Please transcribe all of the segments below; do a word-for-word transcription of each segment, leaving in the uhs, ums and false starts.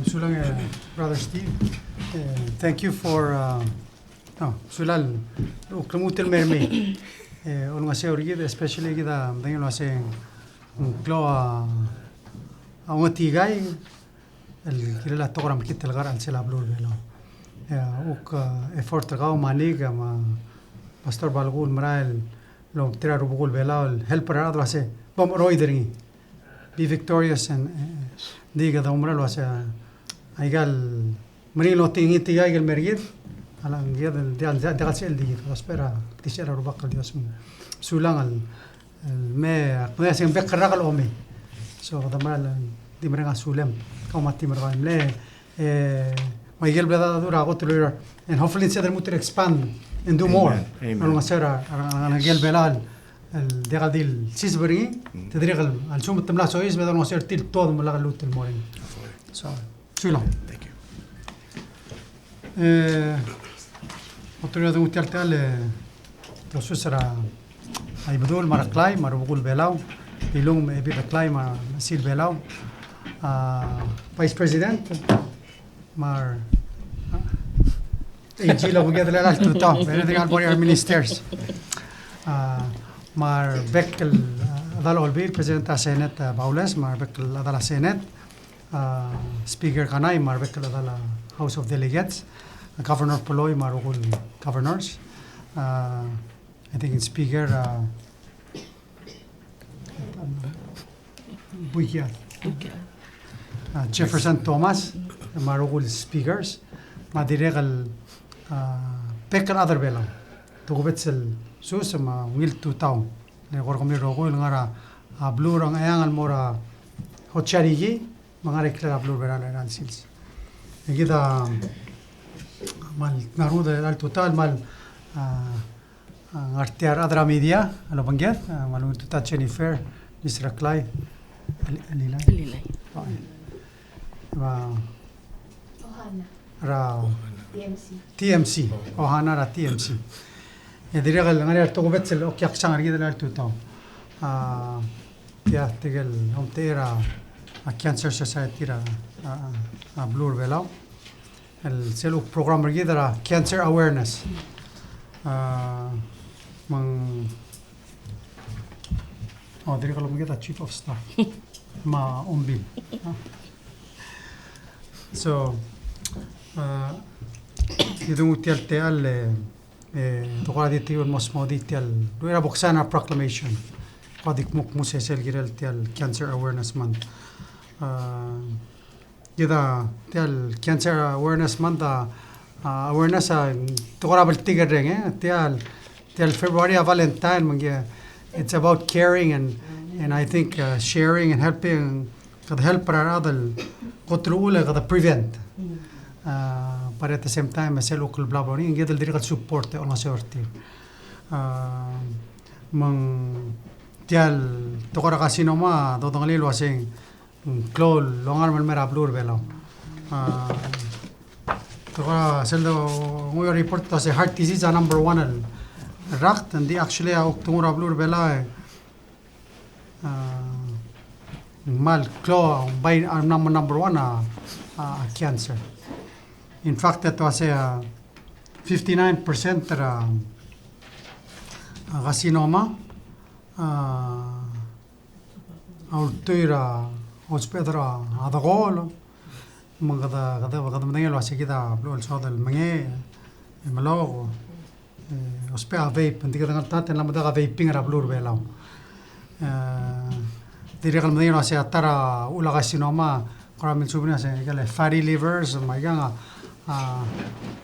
Sulang, eh, Brother Steve. Eh, thank you for, uh, oh, sulang, uh, klemut el mer mei. Eh, olengeseu er kid, especially kid a medengei el uasei ng klou a, a ongetikai el kirel a tekoi er a mekngit el ngar er a chelsel a beluu er a Belau. Eh, uk, eh, effort er kau me a Nick, eh, me a Pastor Balkul el merael el omtechei er a rubekul Belau el help er a rechad el uasei bo mcheroid er ngii. Be victorious and, eh, ng di kede oumera el uasei, eh, aika el meringel el ongtikai el mer kid, a le ng kid el diak, diak, diak el sebechel di kid, kede ousbech er a klisichel a Rubak el Dios. Sulang el, el me, me se ng bek el rak el omei. So, kede mera el di mereng a sulem, kau me a team er kau el mle, eh, me aike el bla dedu er a kot el ureor. And hopefully, ng sebeched el lmuut el expand and do more. Amen. Amen. A olengeseu er a, a, a, a, aike el Belau el, el diak di el siseb er ngii, te dirrek el, a lsekum te mla soiseb, me de olengeseu er tir el tuobed me lak lmuut el mo er ngii. So, sulang. Thank you. Eh, otro día de tia el, eh, Josus er a Ibedul me a Reklai me a rubekul Belau, Bilung me a Ebil Reklai me a Sil Belau, a, Vice President, me a, a, A G el obengked er a tutau, me a re, a re ministers. A, me a rebek el, a, chedal Olbiil, President er a Senate, a, Baules, me a rebek el chedal a Senate, a, Speaker Kanai, me a rebek el chedal a House of Delegates, a, Governor Polloi, me a rokui el governors, a, I think in Speaker, uh, Buikiad. Uh, Jefferson Thomas, me a rokui el speakers, me a dirrek el, uh, bek el chad er a Belau. Tokubets el sus me a ungil tutau. Le kora kemiu el rokui el ngar er a, a, beluu er a Ngcheangel el mo er a Hotsarihie, me ngar er a ikrel a beluu er a Belau el ngar er a sils. E kid a, me a, me a rengud er a tutau, me a, a, a, ngar tia er a rechad er a media el obengked, a, me a lungil tutau Jennifer, Miss Reklai, El-, Elilai. Elilai. Oh, me a, er a T M C. T M C. Ohana er a T M C. E dirrek el ngar er a tokubets el okiaksang er kid er a tutau. A, tia, tirke el omtechei er a, a, Cancer Society er a, a, a, a beluu er a Belau. El sel program er kid er a cancer awareness. A, me ng, o, dirrek el omkid a chief of staff. Me a Ombil. So, a, kede nguu tia el techall, e, e, te kora di tiu el mo smodii tia el, er a bo ksign a proclamation. Kora di kmo, kmo se sel kirel tia el Cancer Awareness Month. A, Kid a, tia el Cancer Awareness Month a, a, awareness a, te kora bltikerreng, e, tia el, tia el February a Valentine, me ng, it's about caring and, and I think, uh, sharing and helping, kede help er a rechad el kot el uchul e kede prevent. Uh, but at the same time, e sel uchul el bla bo er ngii, ng kid el dirrek el support e olengeseu er tir. Uh, me ng tia el tekoi er a carcinoma, dodengelii el uasei ng klou el longarm el mei er a beluu er a Belau. A, te kora sel donguiu a report el uasei heart disease a number one el rakt, ng di actually a kuk donguiu er a beluu er a Belau, e, a, ng kmal klou a, ng bai a number, number one a, a, a cancer. In fact, te uasei a fifty-nine percent er a, a carcinoma, a, a ultuil er a ousbeched er a dekool, me kede, kede, kede medengei el uasei kid a beluu el soad el mengei, e melok, e, ousbech a vape, ng di kede ngeltengat e ng mla medengei a vaping er a beluu er a Belau. E, dirrek el medengei el uasei a ta er a uchul a carcinoma, kora milsuub er ngii a se, aike el fatty livers, me aikang a, a,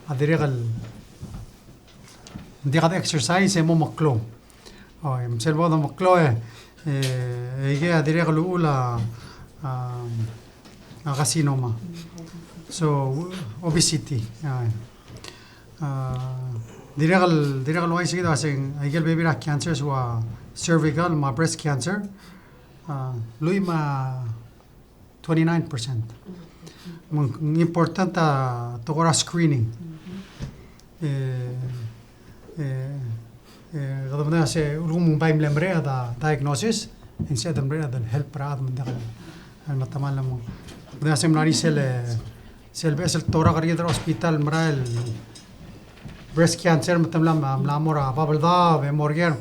a dirrek el ng diak de exercise e mo meklou. O, e, me sel bo domeklou e, e, e, aike a dirrek el uchul a, a, a carcinoma. So, obesity. A, a, dirrek el, dirrek el uaisei kid a se ng, aike el bebil er a cancers ua cervical me a breast cancer. A, lluich me a twenty-nine percent. Me ng important a tekoi er a screening. E, e, e, kede medengei a se ulekum ng bai mle mereched a diagnosis, e ng sebeched el mereched el help er a chad me ng diak el metemall. Me ng medengei a se mla er ngii sel, e, sel beches el torak er kid er a hospital el merael el breast cancer, me te mla, mla mo er a bab el daob e mo er ker.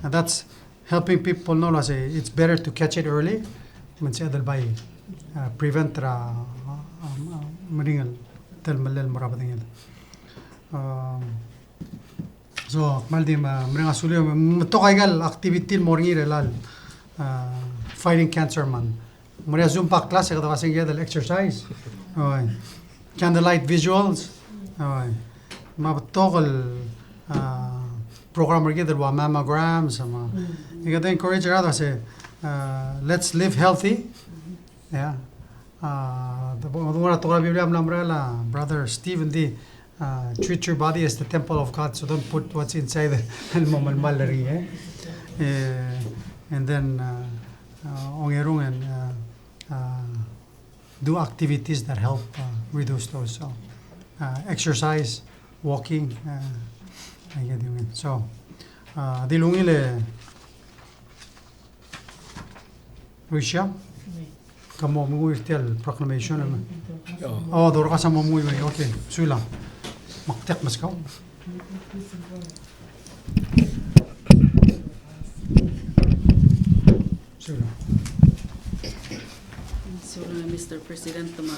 And that's helping people know el uase it's better to catch it early. Me ng sebeched el bai, uh, prevent er a, uh, um, uh, meringel telemellel el mo er a bedenged. Um, So, kmal di me, mereng a suliu, me, me betok aika el activity el mo er ngii er chelecha el, uh, fighting cancer month. Mo er a Zumba class, e kede uase ng kired el exercise. Oi. Candlelight visuals. Oi. Me a betok el, uh, program er kid el ua mammograms, me. E kede encourage er a rechad el uase, uh, let's live healthy. Yeah. Uh, the, the, the, the Biblia el mla merael a Brother Steve, ng di, uh, "Treat your body as the temple of God, so don't put what's inside el mo melemall er ngii, eh?" Eh, and then, uh, uh, ongerung and, uh, uh, do activities that help, uh, reduce those. So, uh, exercise, walking, uh, I get you. So, uh, di ungil e Lucia? Ke mo menguiu er tia el proclamation, e me? Oh, Dorcas a mo menguiu, okay. Sulang. Mak tia meskau. Sulang. Sulang, Mister President, me a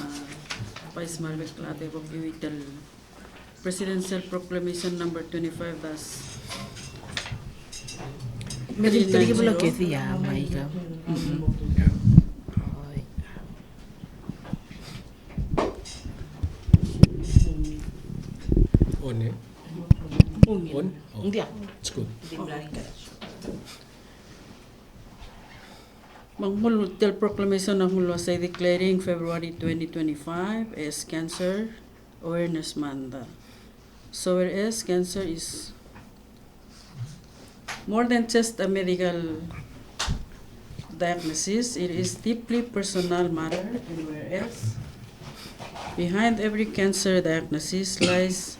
Vice me a rebek el chad e bo kuiuii tia el Presidential Proclamation number twenty-five dash three nine zero. On, eh? On? Oh. It's good. Me ng mlo, tia el proclamation a mlo uasei declaring February twenty twenty-five as Cancer Awareness Month. So whereas cancer is more than just a medical diagnosis, it is deeply personal matter, and whereas behind every cancer diagnosis lies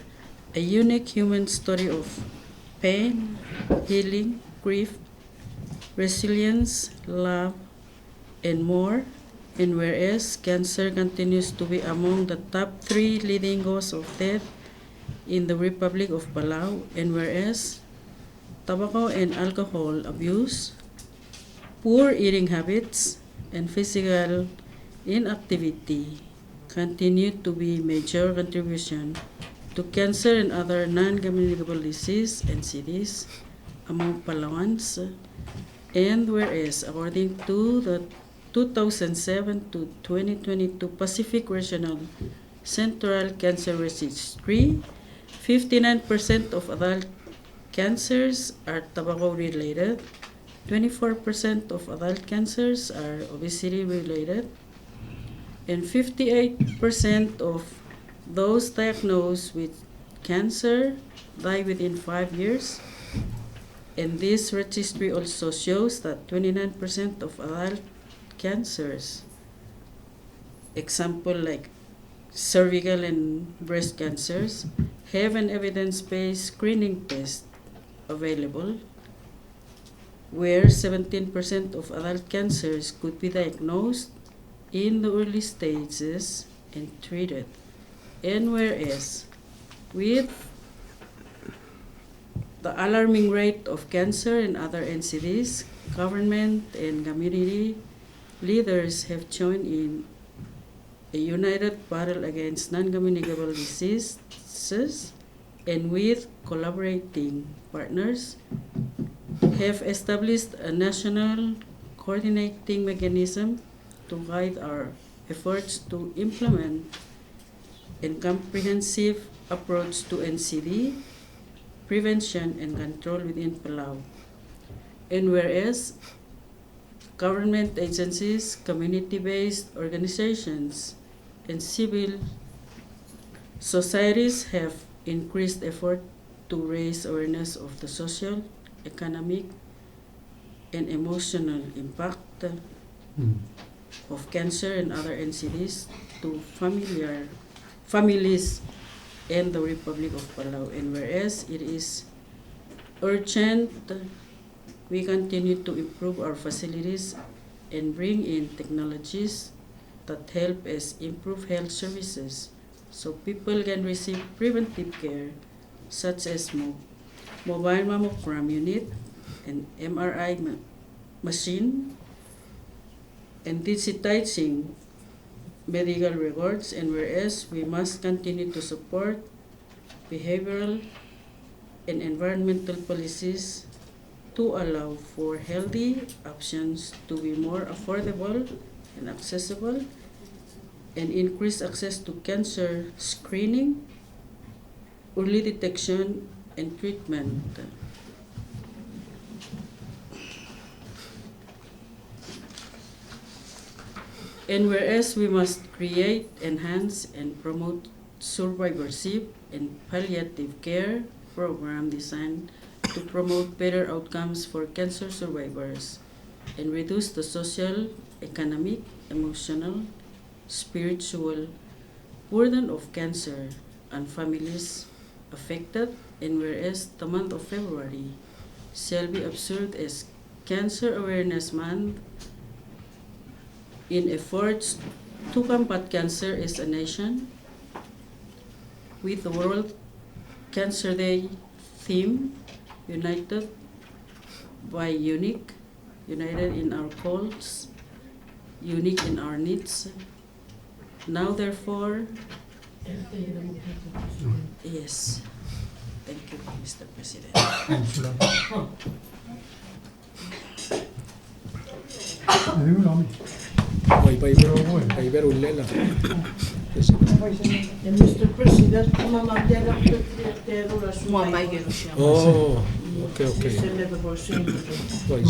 a unique human story of pain, healing, grief, resilience, love, and more. And whereas cancer continues to be among the top three leading cause of death in the Republic of Palau, and whereas tobacco and alcohol abuse, poor eating habits, and physical inactivity continue to be major contribution to cancer and other non-communicable disease, N C Ds, among Palauans. And whereas, according to the two thousand seven to twenty twenty-two Pacific Regional Central Cancer Registry, fifty-nine percent of adult cancers are tobacco related, twenty-four percent of adult cancers are obesity related, and fifty-eight percent of those diagnosed with cancer die within five years. And this registry also shows that twenty-nine percent of adult cancers, example like cervical and breast cancers, have an evidence-based screening test available where seventeen percent of adult cancers could be diagnosed in the early stages and treated. And whereas, with the alarming rate of cancer and other N C Ds, government and community leaders have joined in a united battle against non-communicable diseases, and with collaborating partners, have established a national coordinating mechanism to guide our efforts to implement a comprehensive approach to N C D prevention and control within Palau. And whereas government agencies, community-based organizations, and civil societies have increased effort to raise awareness of the social, economic, and emotional impact of cancer and other N C Ds to familiar, families and the Republic of Palau. And whereas it is urgent we continue to improve our facilities and bring in technologies that help us improve health services so people can receive preventive care, such as mo-, mobile mammogram unit and M R I ma-, machine, and digitizing medical records, and whereas we must continue to support behavioral and environmental policies to allow for healthy options to be more affordable and accessible, and increase access to cancer screening, early detection, and treatment. And whereas we must create, enhance, and promote survivorship and palliative care program designed to promote better outcomes for cancer survivors and reduce the social, economic, emotional, spiritual burden of cancer on families affected, and whereas the month of February shall be observed as Cancer Awareness Month in efforts to combat cancer as a nation, with the World Cancer Day theme, United by Unique, United in our cause, unique in our needs. Now, therefore, yes. Thank you, Mister President. Bai, bai, bai, bai, bai, ulela. Mister President, kemam a diak a. Oh, okay, okay. Bai.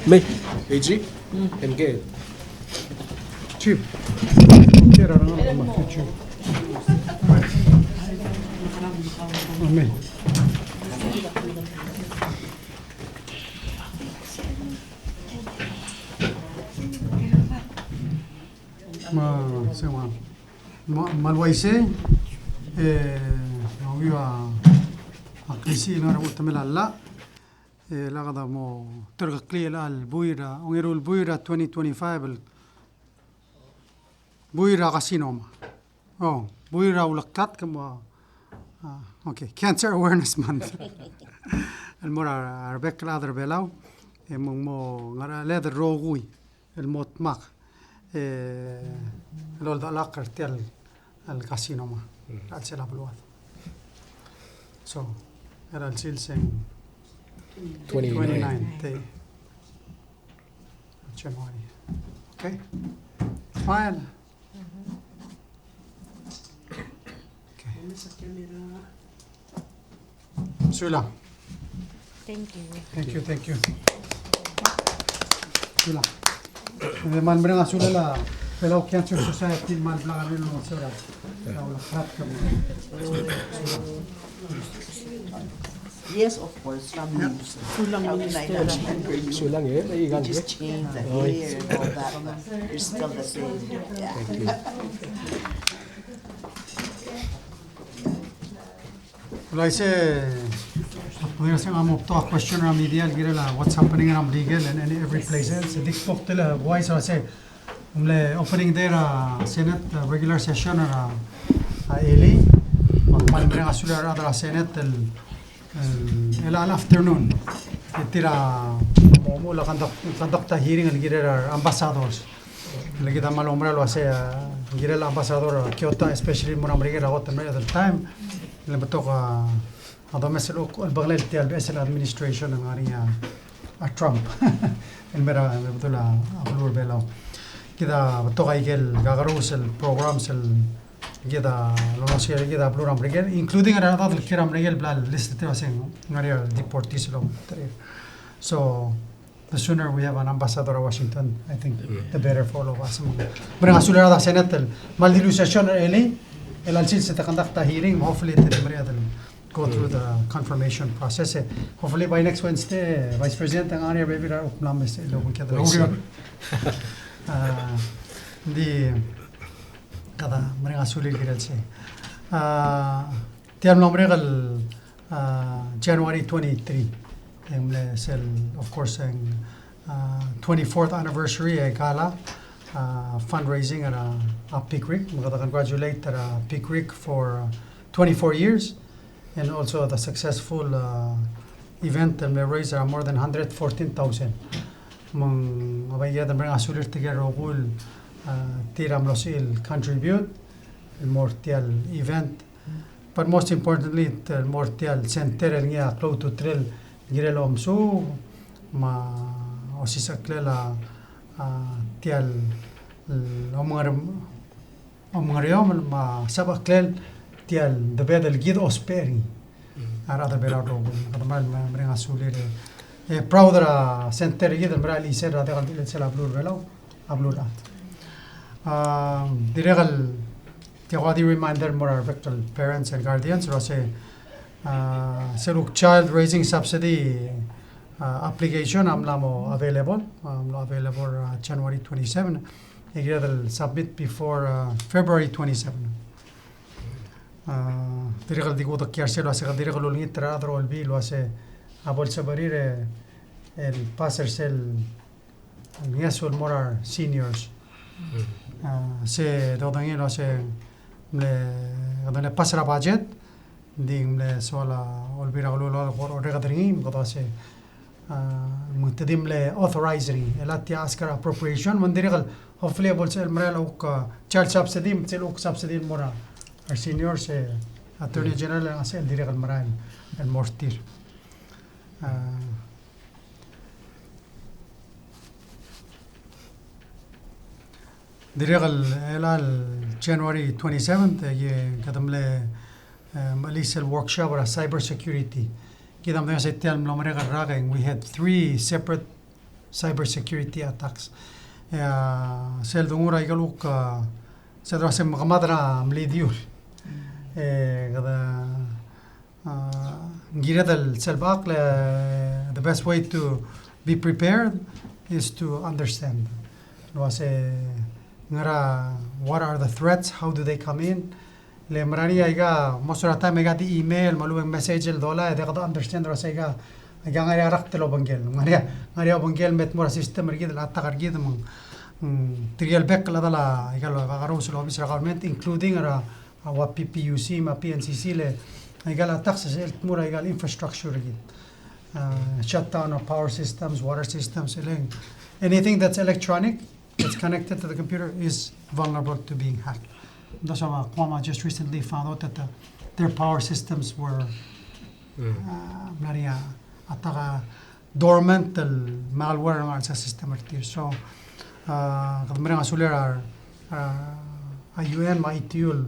Me, A G, and Gail. Chief. Amen. Me, se me, me, me a le uaisei, e, me a ua a klisichir el ngar er a uchetemel a llach, e, lak de mo terkeklii el buil er a, ongeru el buil er a twenty twenty-five el buil er a carcinoma. Oh, buil er a uleklatk me a, ah, okay, Cancer Awareness Month. El mo er a rebek el chad er a Belau, e mo, mo ngar er a cheled el rokui el mo dmak, e, el oldechelakl er tia el carcinoma, er a chelsel a beluad. So, er a chelsel twenty-nine, twenty-nine, te, January. Okay? Fine. Okay. Sulang. Thank you. Thank you, thank you. Sulang. E kmal mereng a sulel a Belau Cancer Society, kmal blak a rengul el mo er a, er a uleklatk me. Yes, of course, families. Sulang, Minister. Sulang, e, e, just change the hair and all that, but they're still the same. Yeah. Thank you. Uaisei, a, pwede se ng mo betok a question er a media el kirel a what's happening er a Merikel and, and every place else. Di kuk tela, uaisei, se ng mle opening day er a Senate, uh, regular session er a, a elii. Me kmal mereng a sulel a rechad er a Senate el, el, el, el afternoon. E tir a mo, mo conduct, conduct a hearing el kirel a re ambassadors. Le kid a kmal oumera el uase, a, kirel a ambassador er a Kyoto, especially el mo er a Merikel er a kot el mei at the time. Le betok a, a domes el, el bekelel tia el beches el administration el ngar er ngii a, a Trump. El mei er a, el mei er a beluu er a Belau. Kid a betok a ikel kakerous el programs el kid a, lolosiik er kid a beluu er a Merikel, including a rechad el kiei er a Merikel el bla list er tir el uase ng ngar er ngii a deportees el ometer er tir. So, the sooner we have an ambassador at Washington, I think the better for all of us. Mereng a sulel a rechad er a Senate el kmal dilu session er a elii, el a lsils e te conduct a hearing, hopefully te di mereched el go through the confirmation process. E hopefully by next Wednesday, Vice President, a ngar er ngii a bebil er a rechad el kuk mla mesa el obengked el oureor. A, ng di kede mereng a sulel el kirel sei. A, tia el mla merek el, a, January twenty-three. E ng mle sel, of course, e ng, a, twenty-fourth anniversary e gala. uh, fundraising er a, a Pig Creek. Me kede congratulate er a Pig Creek for, uh, twenty-four years and also the successful, uh, event el mle raise er a more than hundred fourteen thousand. Me ng, a bai kid a mereng a sulir tirke el rokui el, uh, tir a mlo sebechir el contribute el mo er tia el event. But most importantly, el mo er tia el center el ngii a klou a ultutelel el kirel omesuub me a osisecheklel a, a, tia el, el omengerem-, omengereomel me a sebecheklel tia el debedel el kid a ousbech er ngii. A rechad er a Belau el rokui. Kede mera el mereng a sulir e, e proud er a center er kid el mera el chisel er a diak el, chisel a beluu er a Belau, a beluu er a. A, dirrek el tia kuk di reminder el mo er a rebek el parents and guardians el uase, a, sel kuk child raising subsidy, a, application a mla mo available, a mla available er a January twenty-seven. E kired el submit before, a, February twenty-seven. A, dirrek el di kuk odekiu er sel uase kede dirrek el olengit er a rechad er a Olbiil el uase a bo lsebechir e, el pass er sel el ngeso el mo er a seniors. A, se dodengei el uase mle, kede mle pass er a budget, ng di mle soal a Olbiil er a Kelulau el kora orreked er ngii, me kede uase, a, me te di mle authorize er ngii. E le tia ask er a appropriation, me ng dirrek el, hopefully, a bo lsebechel el merael a kuk, a, child subsidy, me sel kuk subsidy el mo er a, a seniors, e Attorney General a sel dirrek el merael el mo er tir. A, Dirrek el, el, el January twenty-seventh, e, kede mle, e, mechelii sel workshop er a cyber security. Kid a medengei se tia el mlo merek el rak e ng, we had three separate cyber security attacks. E, a, sel dongu er a ikel kuk, a, sel doruul se mekemad er a mlidiul. E, kede A, ng kired el sel bak le, the best way to be prepared is to understand. El uase ngera, what are the threats, how do they come in? Le mera ngii aika, most of the time aika di email, me a lechub e ng message el dolai, e diak de understand el uase aika, aika ngar er ngii a rakt el obengkel. Ngar er ngii a, ngar er ngii a obengkel me te mo er a system er kid, el attack er kid, me ng, mm, tirke el bek el chad el, aika el kakerous el obis er a government, including er a a ua PPUC me a PNCC le aika el attacks a sel tmuu er aika el infrastructure er kid. Uh, shutdown of power systems, water systems, ele-, anything that's electronic, that's connected to the computer is vulnerable to being hacked. That's why Guam just recently found out that the, their power systems were, uh, mla er ngii a attack a dormant el malware el ngar er a chelsel a system er tir. So, uh, kede mereng a sulir a, uh, a U N me a I T U el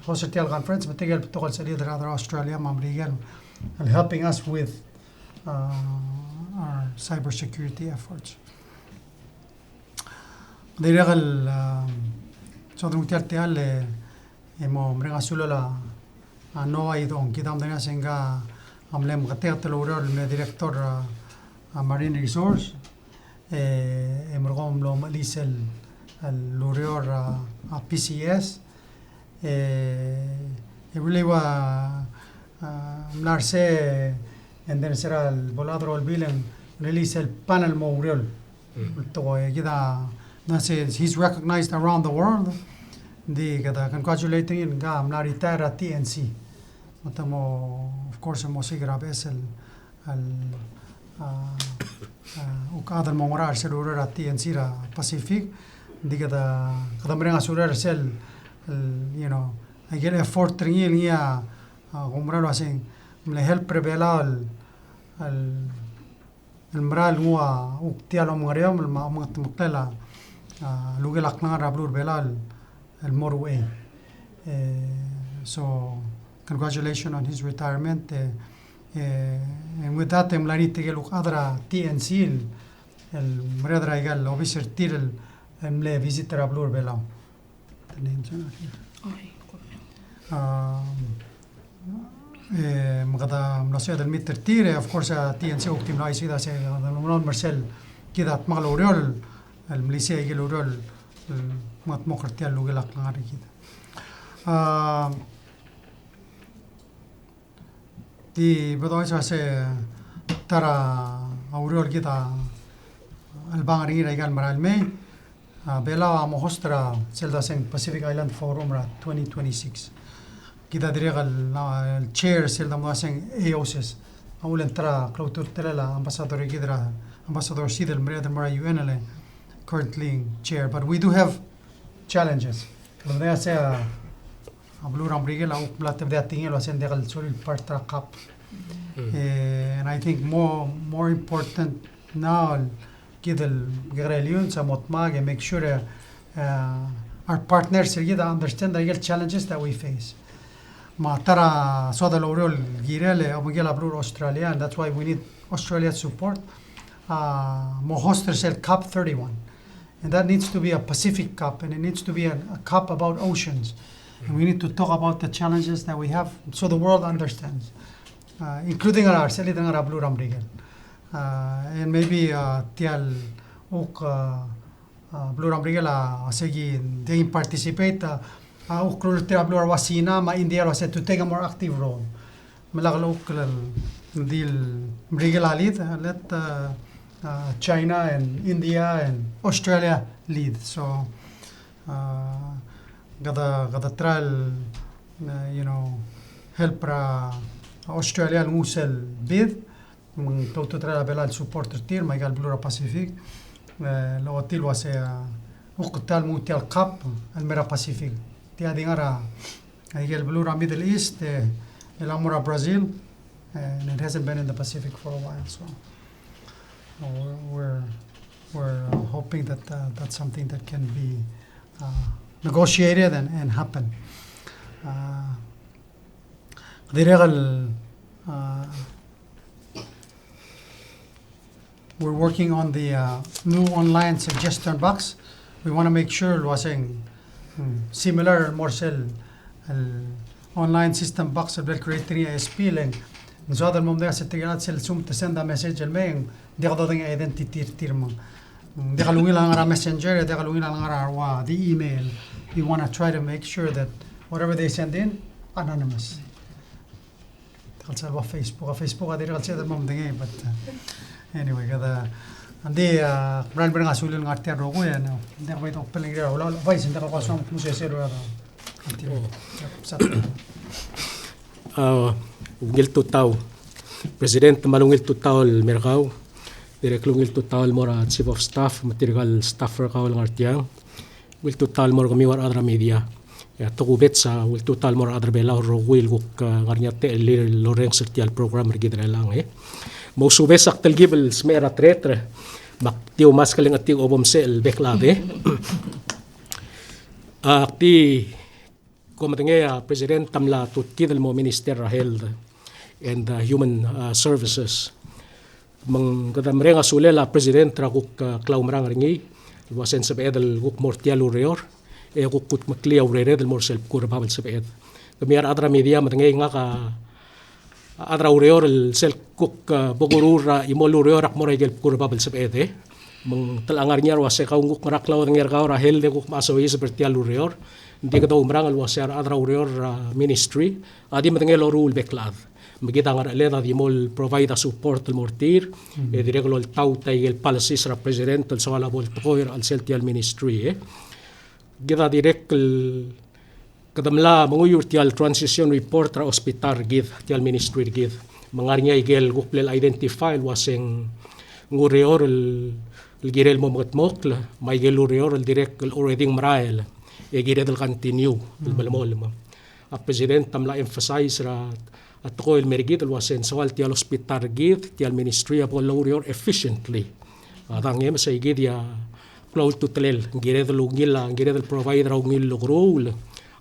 host er tia el conference, me tirke el betok el sel lead er a rechad er a Australia me a Merikel el helping us with, uh, our cyber security efforts. Dirrek el, uh, so, denguu tia el techall e, e mo mereng a sulel a, a Noah Idong. Kid a medengei se ngka a mle meketeket el oureor el mle director, a, a Marine Resource, e, e merekong e mlo mechelii sel, el ureor, a, a PCS, e, e really ua, a, mla er sei, and then se er a bo el chad er a Olbiil e ng mle mechelii sel panel el mo oureor. Mm. Tekoi, e kid a, na se, he's recognized around the world. Ng di kede congratulating er ngii, ngka a mla retire er a TNC. Me te mo, of course, mo siik er a beches el, el, a, a, kuk chad el mo ngar er sel ureor er a TNC er a Pacific. Ng di kede, kede mereng a sulir er sel, el, you know, aike el effort er ngii, el ngii a, a, kom mera el uasei ng mle help er a Belau el, el el mera el nguu a kuk tia el omengereomel me a omengetmeklel a, a, lukel a klengar er a beluu er a Belau el, el mo er a uchei. E, so, congratulations on his retirement. E, e, and with that, e ng mla er ngii tirke el kuk chad er a TNC el, el merreder er aika el obis er tir el, el mle visit er a beluu er a Belau. The names are not here. Um, e, me kede mlo sebeched el meet er tir, e, of course, a TNC a kuk di mlo ouchais er kid a se, a, mlo, mlo mersel kid a dmak el oureor el, el melisiich a ikel ureor el, el mengetmokl er tia el lukel a klengar er kid. A, di bo douchais a se ta er a ureor kid a chelebangel er ngii er aika el merael mei. A Belau a mo host er a sel dua se ng Pacific Island Forum er a twenty twenty-six. Kid a dirrek el, a, el chair sel dua se ng AOSIS. A ulentar a klou a ultutelel a ambassador er kid er a, Ambassador Sid el mle er a U N el currently chair. But we do have challenges. Ng diak a se a, a beluu er a Merikel a kuk mla tebedii a tekingel el ua se ng diak el sorir el part er a COP. Eh, and I think more, more important now, kid el kekerei el iungs a mo dmak e make sure, uh, our partners er kid a understand the real challenges that we face. Me a ta er a soad el oureor el kirel e obengkel a beluu er a Australia, and that's why we need Australia's support. Uh, mo host er sel COP thirty-one. And that needs to be a Pacific COP, and it needs to be a, a COP about oceans. And we need to talk about the challenges that we have so the world understands, uh, including a re, sel di ngar er a beluu er a Merikel. Uh, and maybe, uh, tia el kuk, uh, uh, beluu er a Merikel a, a se ki, they participate, uh, a kuk role er tir a beluu er a Sina me a India el ua se to take a more active role. Me lak el kuk el di el Merikel a lead, uh, let, uh, uh, China and India and Australia lead. So, uh, kede, kede try el, uh, you know, help er a Australia el nguu sel bid, me ng klou a ultutelel a Belau el support er tir, me aika el beluu er a Pacific, eh, el ochotii el ua se, uh, kuk ta el mo tia el COP el mei er a Pacific. Tia di ngar er a, aike el beluu er a Middle East, eh, el mo er a Brazil, eh, and it hasn't been in the Pacific for a while, so, uh, we're, we're, we're, uh, hoping that, uh, that's something that can be, uh, negotiated and, and happen. Uh, Dirrek el, uh, we're working on the, uh, new online suggestion box. We want to make sure el ua se ng, mm, similar el mo er sel, el online system box el bla el create er ngii a S P, le ng soad el mo medengei a se tirka el chad sel lsekum te send a message el mei, ng diak dodengei a identity er tir me ng diak lungil a ngar er a messenger, diak lungil a ngar er a ua di email. We want to try to make sure that whatever they send in, anonymous. Diak el sel ua Facebook, a Facebook a dirrek el sebeched el mo medengei, but, uh, anyway, kede, ng di, uh, mera el mereng a sulel ngar tia el rokui, e ng diak bo doubelengir a ulaol, vice, ng diak el kuk soam el kmu sesei er a, until, yep, sat. A, ungil tutau. President, me a ungil tutau el mer kau. Dirrek el ungil tutau el mo er a Chief of Staff, me tirka el staff er kau el ngar tiang. Ungil tutau el mo er kemiu a rechad er a media. E a tokubets a ungil tutau el mo er a rechad er a Belau el rokui el kuk, a, ngar er ngii a techellir el orrenges er tia el program er kid er chelechang, e. Mousubes ak telkib el smecher a tereter, me ak di oumask el ngetik a obomsech el bek el chad, e. Ak di Kom medengei a President a mla tutkid el mo Minister er a Health and, uh, Human, uh, Services. Me ng kede mereng a sulel a President er a kuk, uh, klaumerang er ngii el ua se ng sebeched el kuk mo er tia el ureor, e kuk kudmeklii a urered el mo er sel bkul er bab el sebeched. Kemiu a rechad er a media, medengei ngak a a chad er a ureor el sel kuk, a, bo kuruul er a chimo el ureor ak mo er a ikel bkul er bab el sebeched, e. Me ng techa ngar er ngii a ua se kau ng kuk ngera klaodengei er kau er a health e kuk mechas a oiseb er tia el ureor. Ng di kede oumerang el ua se a rechad er a ureor er a ministry a di medengei el loruul bek el chad. Me kid a ngerecheled a di mo el provide a support el mo er tir, e dirrek el oltaut a ikel policies er a president el soal a bo el tekoi er a chelsel tia el ministry, e. Kid a dirrek el Kede mla menguiu er tia el transition report er a hospital er kid, tia el ministry er kid. Me ng ngar er ngii a ikel kuk bla el identify el ua se ng ureor el, el kirel mo mekedmokl, me a ikel ureor el dirrek el already ng merael, e kired el continue el melemolem. A President a mla emphasize er a a tekoi el mer kid el ua se ng soal tia el hospital er kid, tia el ministry a bo loureor efficiently. A dang e me sei kid a klou a ultutelel, ng kired el ungil a, ng kired el provide er a ungil el ukeruul,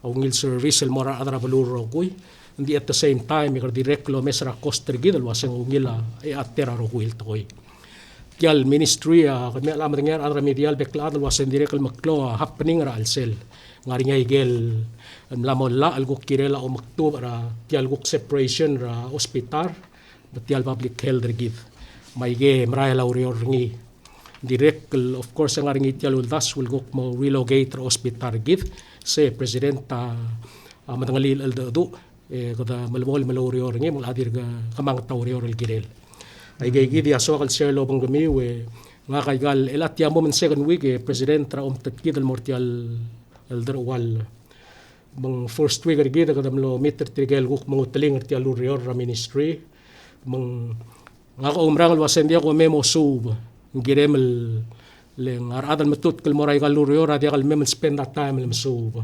a ungil service el mo er a rechad er a beluu el rokui. Ng di at the same time, e kede dirrek el omes er a cost er kid el ua se ng ungil a, e a ta er a rokui el tekoi. Tia el ministry a, kemiu a medengei a rechad er a media el bek el chad el ua se ng dirrek el meklou a happening er a chelsel. Ng ngar er ngii a ikel mla mo llach el kuk kirel a omekdubech er a tia el kuk separation er a hospital me tia el public health er kid. Me a ike merael a ureor er ngii. Dirrek el, of course, e ng ngar er ngii tia el uldasu el kuk mo relocate er a hospital er kid. Se President a, a medengelii el cheldecheduch, e kede melemolem el oureor er ngii, me ng locha dirk kemanget a ureor el kirel. Aike kid a soak el share el obengkemiu, e ngak aika el, el tia mo me ng second week e president er a omtechei kid el mo er tia el, el deruchall. Me ng first week er kid e kede mlo meet er tirke el kuk menguteling er tia el ureor er a ministry. Me ng ngak a oumerang el uasei ng diak kmo me mo suub, ng kirem el, le ng a rechad el metutk el mo er aika el ureor a diak el mei me ng spend a time el mesuub.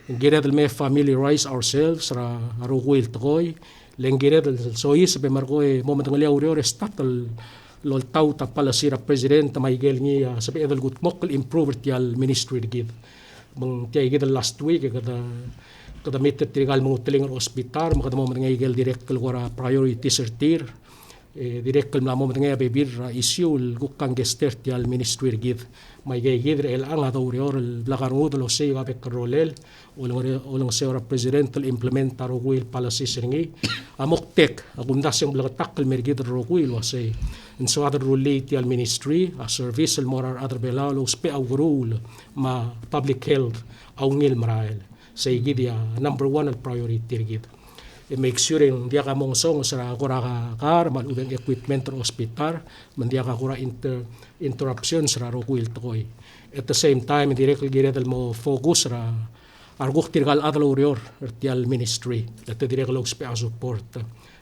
Ng kired el me familiarize ourselves er a rokui el tekoi, le ng kired el soiseb e merekong e mo medengelii a ureor e start el oltaut a policy er a president me aike el ngii a sebeched el kudmokl el improve er tia el ministry er kid. Me ng tia kid el last week e kede, kede meet er tirka el menguteling er a hospital me kede mo medengei aike el dirrek el kora priorities er tir. E dirrek el mla mo medengei a bebil er a issue el kuk congested er tia el ministry er kid. Me aike kid er chelechang a doureor el blak a rengud el osei a bek el rolel, olengere-, olengeseu er a president el implement a rokui el policies er ngii. A moktek a kumdasu e ng bleketakl el mer kid el rokui el uasei ng soad el rullii tia el ministry a service el mo er a rechad er Belau el ousbech a ukeruul me a public health a ungil merael. Sei kid a number one el priority er kid. E make sure e ng diak a mongesonges er a kora kar me a lechub e ng equipment er a hospital, me ng diak a kora inter-, interruptions er a rokui el tekoi. At the same time, dirrek el kired el mo focus er a, a rekuk tirka el chad el oureor er tia el ministry, le te dirrek el ousbech a support.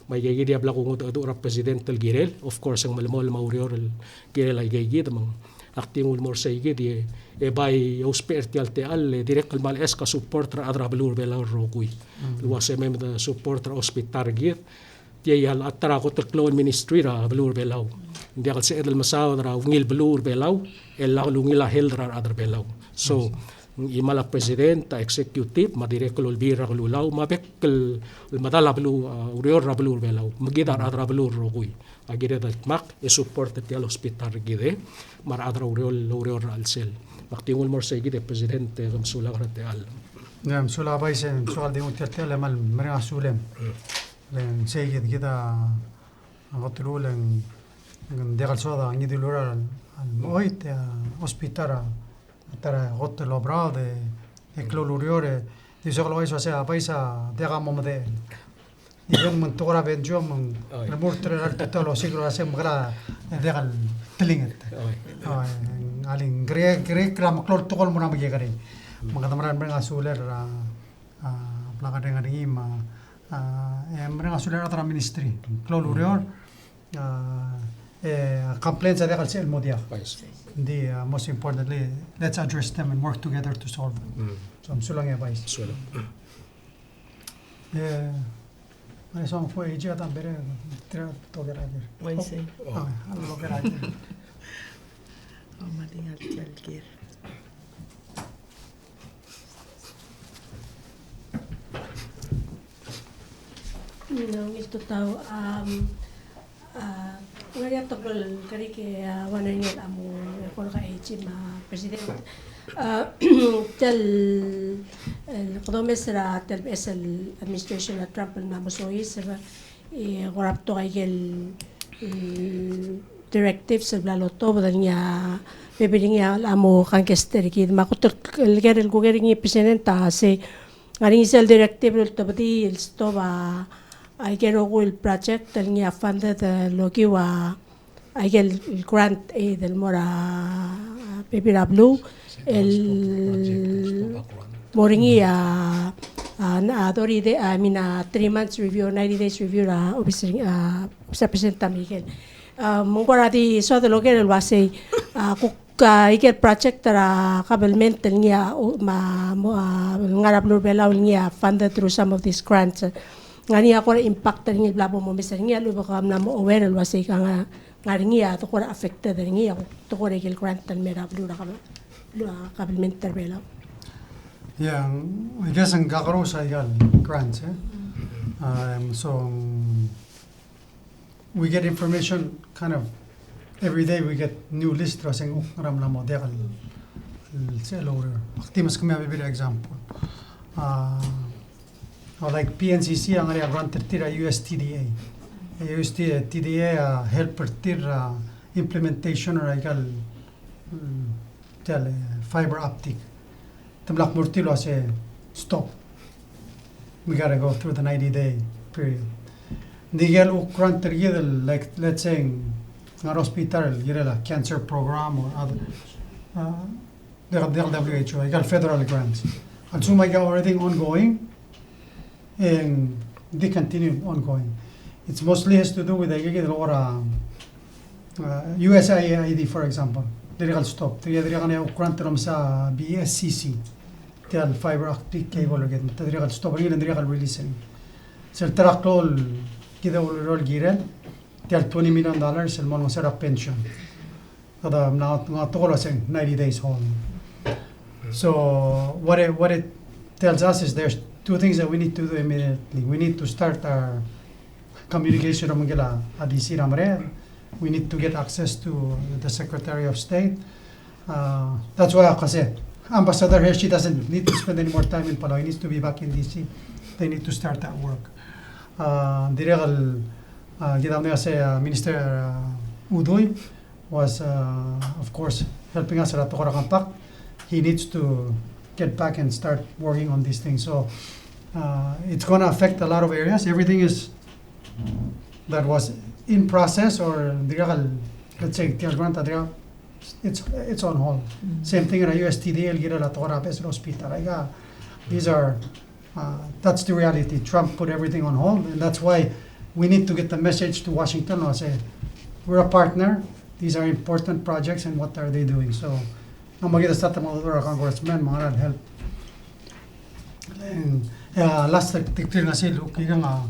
Me aike kid a bla kungedecheduch er a president el kirel, of course, e ng melemolem a ureor el kirel aike kid, me ng ak di nguu el mo er sei kid e, e bai ousbech er tia el techall, e dirrek el mle ask a support er a rechad er a beluu er Belau el rokui. Mm. El uasei me mei me de support er a hospital er kid. Tia a ta er a kot el klou el ministry er a beluu er Belau. Ng diak el sebeched el mesaod er a ungil beluu er Belau, el lak el ungil a health er a rechad er Belau. So, I see. Ng chimal a president, a executive, me a dirrek el olbiil er a kelulau, me a bek el, el medal a beluu, a, ureor er a beluu er Belau. Me kid a rechad er a beluu el rokui a kired el dmak e support er tia el hospital er kid e, me a rechad er a ureor, ureor er a chelsel. Me ak di nguu el mo er sei kid e president e ke mesulang er a techall. Ia, mesulang Vice, e mesulang di nguu tia el techall e kmal mereng a sulem. Le ng sei kid, kid a kot el uchul e ng diak el soad a ngii di el ureor el, el mo choit e a hospital a ta er a kot el oberaod e, e klou el ureor e, di soak el ouchais el uasei a Vice a diak a mo medechel. Ng di ng me ng tekoi er a venue me ng, oi, remurt er a tutau el osiik el uasei ng mekera e diak el telinget. Oi. Oi, ng, a le ng kerik, kerik er a meklou el tekoi el mo er a mekekerei. Me kede mera el mereng a sulel er a, a, blak a reng er ngii me a, a, e mereng a sulel a rechad er a ministry. Klou el ureor, a, e, complaints a diak el sebechel el mo diak. Bai. Ng di, a, most importantly, let's address them and work together to solve them. Mm. So, mesulang e Vice. Mesulang. E, me a soang fue e jia a ta el bereng, tir a toker a ker. Bai, sei. Oh. A, a toker a ker. Oh, me a di ngar tia el ker. Mm, ungil tutau, um, a, ngar er ngii a tekoi el kerik e, a, ua er ngii a mo, e, ko er a AG me a president. A, tia el, el kede omes er a, tia el beches el administration er a Trump el mla mo soiseb, e, ko er a betok aike el, el directives el bla lotobed el ngii a, bebil er ngii a mo congested er kid. Me a kot el ker el kuker er ngii president a sei, ngar er ngii sel directive el ultebedii el stop a, aike el rokui el project el ngii a funded, e, el okiu a, aike el grant aid el mo er a, bebil er a beluu, el mo er ngii a, a, a thirty day, I mean, a three months review, ninety days review er a obis er ngii, a, Vice President Miguel. A, me ng kora di soad el oker el uasei, a, kuk a, aike el project er a government el ngii a, u-, me a, mo, a, ngar er a beluu er a Belau el ngii a funded through some of these grants. Ngar er ngii a kora impact er ngii el bla bo momes er ngii a lechub e ke mla mo aware el uasei ka ngar, ngar er ngii a de kora affected er ngii a, de kora aike el grant el mei er a beluu er a gov-, beluu er a government er a Belau. Yeah, I guess ng kakerous aika el grants, e. Um, so, we get information kind of every day, we get new list er a senguk ngar er a mla mo diak el, el sel oureor. Ak di meskemiu a bebil er a example. A, a, like PNCC a ngar er ngii a grant er tir a USTDA. A USTDA a help er tir er a implementation er aika el, mm, tia el, e, fiber optic. Te mla kmo er tir el uasei stop. We gotta go through the ninety day period. Ng di ikel kuk grant er kid el, like, let's say, ngar er a hospital el kirel a cancer program or other, uh, the, the W H O, aika el federal grants. A lsekum aika already ongoing, e ng di continue ongoing. It's mostly has to do with aika el kora, uh, U S A I D, for example. Dirrek el stop. Tirke, tirke el grant el omes a B S C C. Tia el fiber optic cable, tirke el stop er ngii, tirke el release er ngii. Sel ta er a klou el kid a ureor el kirel, tia el twenty million dollars el mo olengeseu er a pension. Kede mla, mla tekoi el uaseng ninety days hold. So what it, what it tells us is there's two things that we need to do immediately. We need to start our communication er a Merikel, a D C er a merek. We need to get access to the Secretary of State. Uh, that's why I say Ambassador Hershey doesn't need to spend any more time in Palau. He needs to be back in D C. They need to start that work. Uh, dirrek el, uh, kid a mle uase, uh, Minister, uh, Udui was, uh, of course, helping us er a tekoi er a compact. He needs to get back and start working on these things. So, uh, it's gonna affect a lot of areas. Everything is that was in process or dirrek el, let's say, tia el grant, dirrek, it's, it's on hold. Same thing er a U S T D A el kirel a tekoi er a base hospital. Aika, these are, uh, that's the reality. Trump put everything on hold, and that's why we need to get the message to Washington el uase, we're a partner. These are important projects, and what are they doing? So, ng mo kid a start el mo er a congressman, me ng ngar er ngii a help. And, uh, last, uh, tirke el ngar er sel, okay, ng, uh,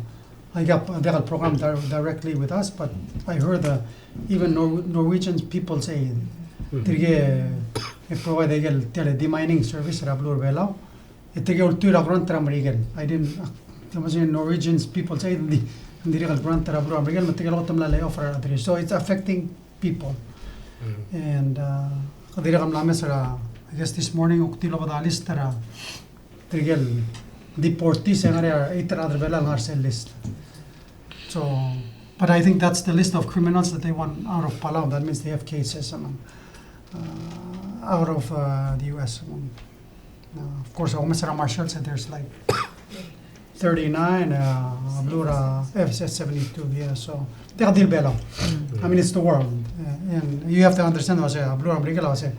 aika, uh, diak el program di-, directly with us, but I heard, uh, even Nor-, Norwegian people say, tirke, uh, provide aike el, tia el demining service er a beluu er a Belau. E tirke ultuil er a grant er a Merikel. I didn't, uh, te mo uase Norwegian people say, ng di, ng dirrek el grant er a beluu er a Merikel, me tirke el kot el mla lay off er a rechad er tir. So it's affecting people. And, uh, kede dirrek el mla mes er a, I guess this morning, kuk tilobed a list er a tirke el deportees el ngar er a eight er a rechad er a Belau el ngar er sel list. So, but I think that's the list of criminals that they want out of Palau. That means they have cases, I mean, uh, out of, uh, the U S. I mean, uh, of course, omes er a Marshall said there's like thirty-nine, uh, a beluu er a F S S seventy-two, yeah, so, diak di el Belau. I mean, it's the world. Uh, and you have to understand, uase, a beluu er a Merikel, uase,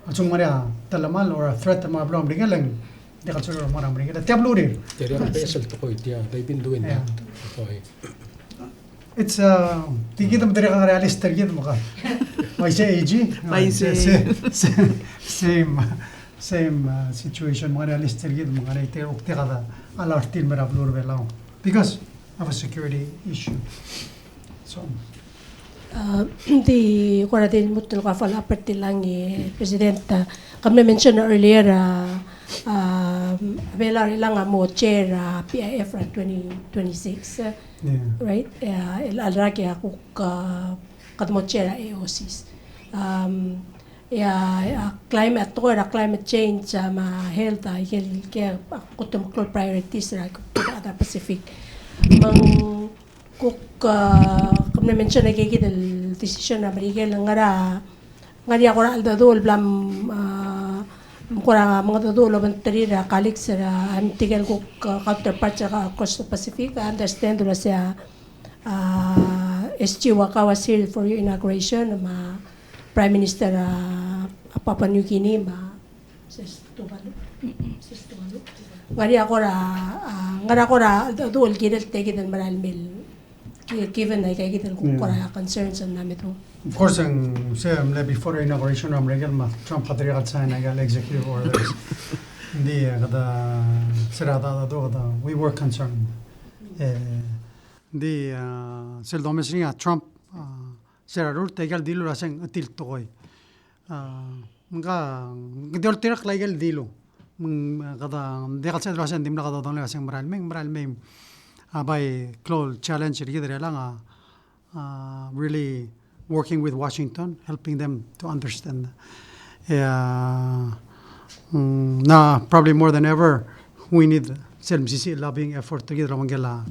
a lsekum ng ngar er ngii a telemall or a threat el mo er a beluu er a Merikel, e ng diak el sorir el mo er a Merikel. Tia beluu er tir. Tia el base el tekoi tia, they've been doing that. It's, uh, tirke kid me tirke el ngar er a list er kid me ka. Bai se, A G? Bai se. Same, same, uh, situation, me ngar er a list er kid me ka, tirke kuk diak a alert el mo er a beluu er a Belau because of a security issue. So. Uh, di kora di lmuut el kora follow up er tiang e President, uh, ke mle mention earlier, uh, uh, Belau er chelechang a mo chair, uh, P I F er a twenty twenty-six, uh, right? Uh, el, el rak e a kuk, uh, kede mo chair a A O Cs. Um, e a, a climate, tekoi er a climate change, uh, me a health, uh, aike el, ke, uh, kuk te meklou el priorities er a, kuk other Pacific. Me ng kuk, uh, ke mle mention aike kid el decision er a Merikel el ngar er a, ngar er ngii a kora cheldecheduch el bla, uh, kora mengedecheduch el obengterir a colleagues er a, uh, tirke el kuk, uh, counterparts er a across the Pacific. I understand el uase a, uh, S G Waka was here for your inauguration, me a Prime Minister, uh, a Papua New Guinea, me a Ses Tuvalu. Ses Tuvalu. Ngar er ngii a kora, uh, ngar er ngii a kora, uh, cheldecheduch el kirel tia kid el merael mei el, gi-, given aika kid el kuk kora concerns el mla meduch. Of course, ng se mle before inauguration er a Merikel me a Trump a dirrek el sign aika el executive orders. Ng di, uh, kede, se er a cheldecheduch, kede, we were concerned. E, ng di, uh, sel domes er ngii a Trump, uh, se er a rurt aika el dilu el uaseng chetil tekoi. Uh, ng ka, ng di oltirakl aike el dilu. Me ng, kede, ng diak el sebeched el uaseng dimlak a dodengei el uaseng merael mei, merael mei. A bai klou el challenge er kid er chelechang a, uh, really working with Washington, helping them to understand. Yeah, mm, now, probably more than ever, we need sel mesisiich el lobbying effort er kid el obengkel a,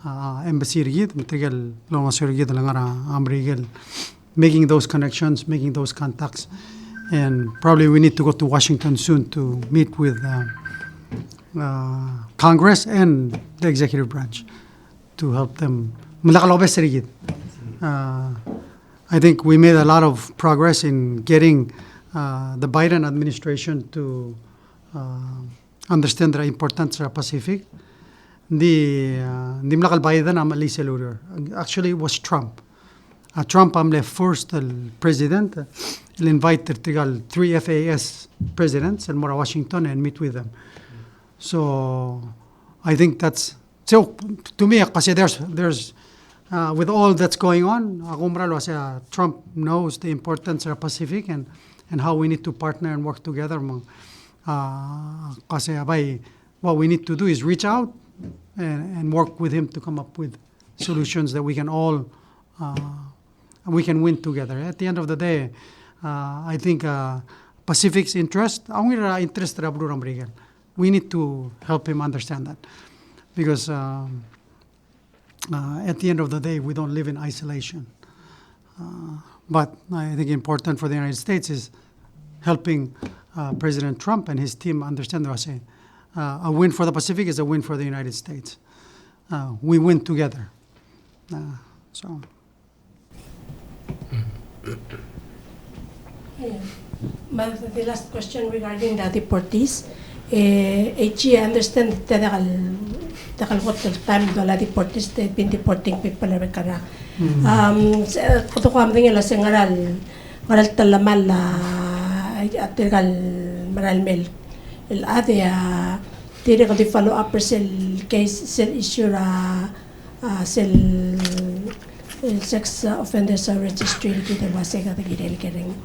uh, embassy er kid, me tirke el olengeseu er kid el ngar er a Merikel, making those connections, making those contacts. And probably we need to go to Washington soon to meet with, uh, uh, Congress and the executive branch to help them. Me lak lobes er kid. Uh, I think we made a lot of progress in getting, uh, the Biden administration to, uh, understand the importance of Pacific. Ng di, uh, ng dimlak el Biden a mle sel ureor. Actually, it was Trump. Uh, Trump a mle first el president, uh, el invite er tirka el three F A S presidents el mo er a Washington and meet with them. So I think that's, so to me, I say there's, there's, uh, with all that's going on, a kumerang el uase, uh, Trump knows the importance of Pacific and, and how we need to partner and work together. Me ng, uh, I say, uh, by, what we need to do is reach out and, and work with him to come up with solutions that we can all, uh, we can win together. At the end of the day, uh, I think, uh, Pacific's interest, a ungil er a interest er a beluu er a Merikel. We need to help him understand that. Because, um, uh, at the end of the day, we don't live in isolation. Uh, but I think important for the United States is helping, uh, President Trump and his team understand what I say. Uh, a win for the Pacific is a win for the United States. Uh, we win together. Uh, so. Yeah. But the last question regarding the deportees, eh, AG, I understand tia el, tia el kot el time el deportees, they've been deporting people er a Belau. Mm. Um, se, kede ko medengei el uase ngera el, ngera el telemall a, a tirka el merael mei el, el chad e a, dirrek el di follow up er sel case, sel issue er a, a, sel, el sex offenders registry el kid el uase kede kirel kereng.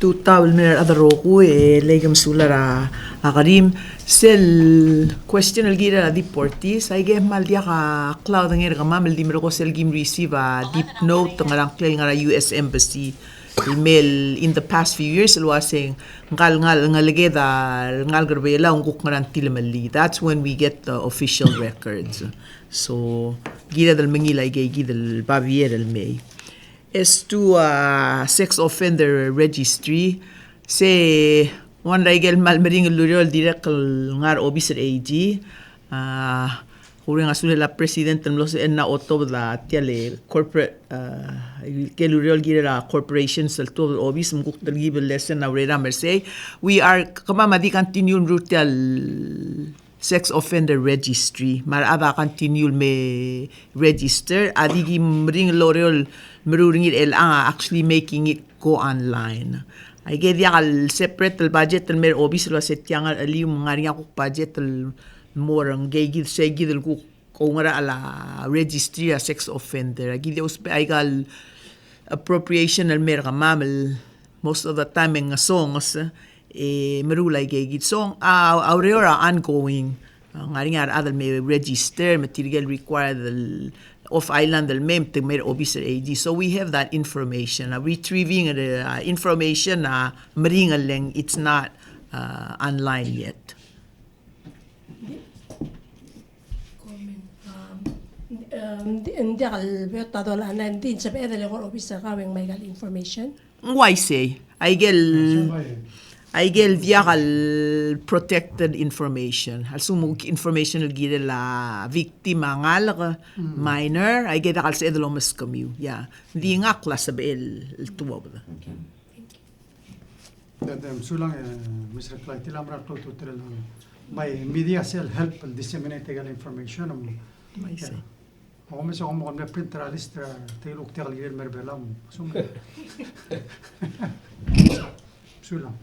Tutau el mei er a rokui, e le ke mesulang er a kerim. Sel question el kirel a deportees, aike el kmal diak a klaodengei er kemam el di merekong sel kim receive a deep note, ngar er a ngklel ngar er a U S Embassy. El mei el, in the past few years, el uase ng kal ngal, ngalek a, ngalek er a Belau, ng kuk ngar er a tilemellii. That's when we get the official records. So, kired el mengiil aike kid el babier el mei. As to, uh, sex offender registry, se ng ua aike el kmal meringel el ureor el dirrek el ngar er a obis er a AG, uh, Kureng a sulel a president el mlo sebechel a otobed a tia el corporate, uh, aike el ureor el kirel a corporations el tuobed er a obis, me kuk telkib el lesen a ureram er sei. We are, kemam a di continue el meruul tia el sex offender registry. Me a rechad a continue el me register, a di ki meringel el ureor el meruul er ngii er chelechang a actually making it go online. Aike diak el separate el budget el mei er a obis el uase tiang a chelii me ng ngar er ngii a kuk budget el mo er ngii, kid sei kid el kuk oungerachel a registry a sex offender. Aki di ousbech aika el appropriation el mei er kemam el most of the time e ng ngesonges, e meruul aike kid. So a, a ureor a ongoing. A, ngar er ngii a rechad el me register, me tirke el required el off island el mei, me te mei er a obis er a AG. So we have that information. A retrieving, uh, information, uh, meringel e ng, it's not, uh, online yet. Comment. Um, um, ng di, ng diak el beot a dolai a ngar, ng di ng sebeched el eko er a obis er kau e ng mei aika el information. Ng uaisei. Aike el, aike el diak el protected information. A lsekum kuk information el kirel a victim a ngalek, minor, aike diak el sebeched el omeskemiu. Ia. Ng di ngak a sebechel el tuobed. Okay. Thank you. Te, te, mesulang, e, Mister Clytie, a mera el klou a ultutelel a, by media sel help el disseminate aike el information, um, uaisei. Ia. Ak omes e kom mo print er a list er tirke el kuk diak el kirel el mer a Belau, um, mesulang.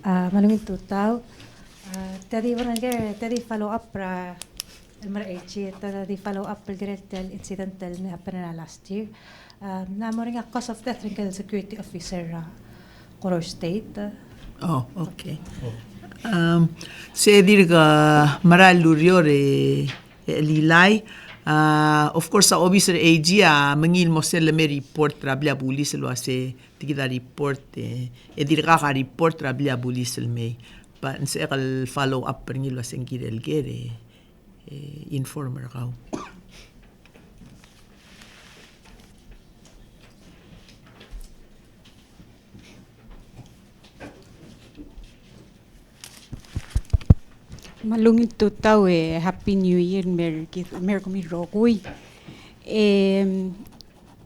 A, me a ungil tutau. A, tia di, bueno, aike, tia di follow up er a, el mer a AG, tia di follow up el kirel tia el incident el mle happen er a last year. A, ng mo er ngii a cause of death er ngike el security officer er a Koror State. Oh, okay. Um, se dirk, a, mera el ureor e, e Lilai. A, of course, a obis er a AG a mengiil el mo sel lemei a report er a blil a bulis el uase tirkid a report, e, e dirkak a report er a blil a bulis el mei. But ng sebechek el follow up er ngii el uase ng kirel ker, e, e inform er kau. Me a ungil tutau e Happy New Year, mer kid, mer kemiu el rokui. E,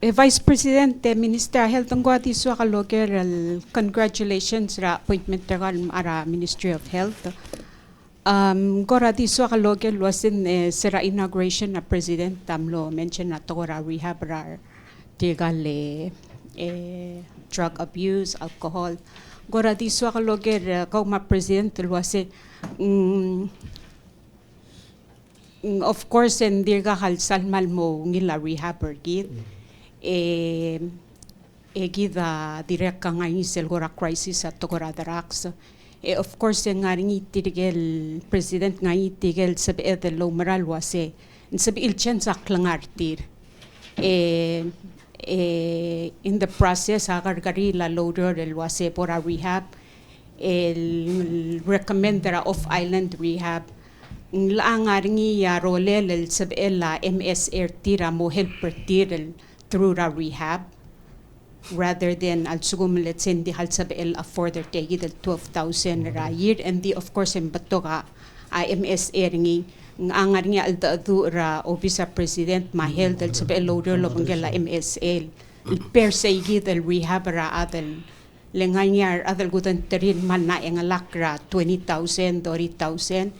e Vice President, e Minister er a Health, ng kora di soak el oker el congratulations er a appointment er kau el mla er a Ministry of Health. Um, ng kora di soak el oker el uasei, e, se er a inauguration er a President a mlo mention er a tekoi er a rehab er a tirka el, e, drug abuse, alcohol. Ng kora di soak el oker, e, kau me a President el uasei, mm, mm, of course, e ng dirkak el sal kmal mo ungil a rehab er kid. E, e kid a dirrek a ngar er ngii sel kora crisis a tekoi er a drugs. E of course, e ng ngar er ngii tirke el President, ngar er ngii tirke el sebeched el oumera el uasei ng sebechir el change a klengar er tir. E, e in the process a kerrekeriil a loureor el uasei bo er a rehab, el recommend er a off-island rehab. Ng locha ngar er ngii a rolel el sebechel a M S A er tir a mo help er tir el through er a rehab, rather than a lsekum, let's say, ng di kmal sebechel afford er tia kid el twelve thousand er a year, and di, of course, e ng betok a, a M S A er ngii. Ng locha ngar er ngii a cheldecheduch er a obis er a President me a Health el sebechel el oureor el obengkel a M S A el, el per se kid el rehab er a chad el, le ngar er ngii a rechad el kudengterir el kmal mla chengelakl er a twenty thousand, thirty thousand,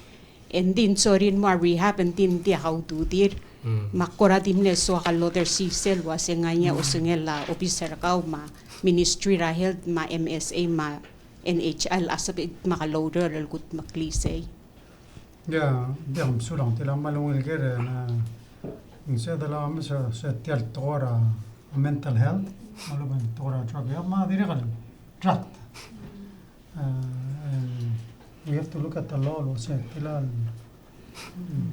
e ng di ng sorir el mo er a rehab, e ng di, ng diak a ududir. Mm. Me ak kora di mle soak el odersii sel uasei ng ngar er ngii a osengel a obis er kau me a Ministry er a Health me a M S A me a N H I a sebechir el dmak el oureor el kudmeklii sei. Ia, diak, mesulang, tia el kmal ungil ker, e, ng sebeched el omes er se tia el tekoi er a mental health, me a lechub e ng tekoi er a drug, ia, me a dirrek el drug. Uh, and we have to look at the law, el uasei tia el, mm,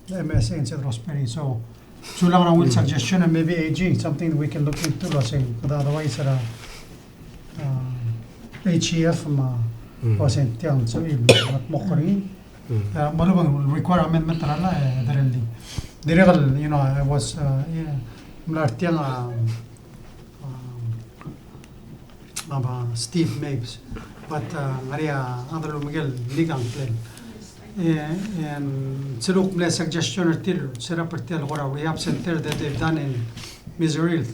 M S A instead of prosperity. So, sulang er a ungil suggestion, and maybe A G, something we can look into, el uasei, otherwise, er a, uh, H E F me a, el uasei tiang, so, el, mo kora, uh, me a lechub e ng require amendment er a law, e, dirrek el, dirrek el, you know, I was, uh, yeah, mla er tiang, uh, um, a, Steve Mapes, but, uh, ng ngar er ngii a, a Honorable Miguel Nick a ngklel. E, e ng sebechek el mle suggestion er tir, set up er tia el kora rehab center that they've done in Missouri.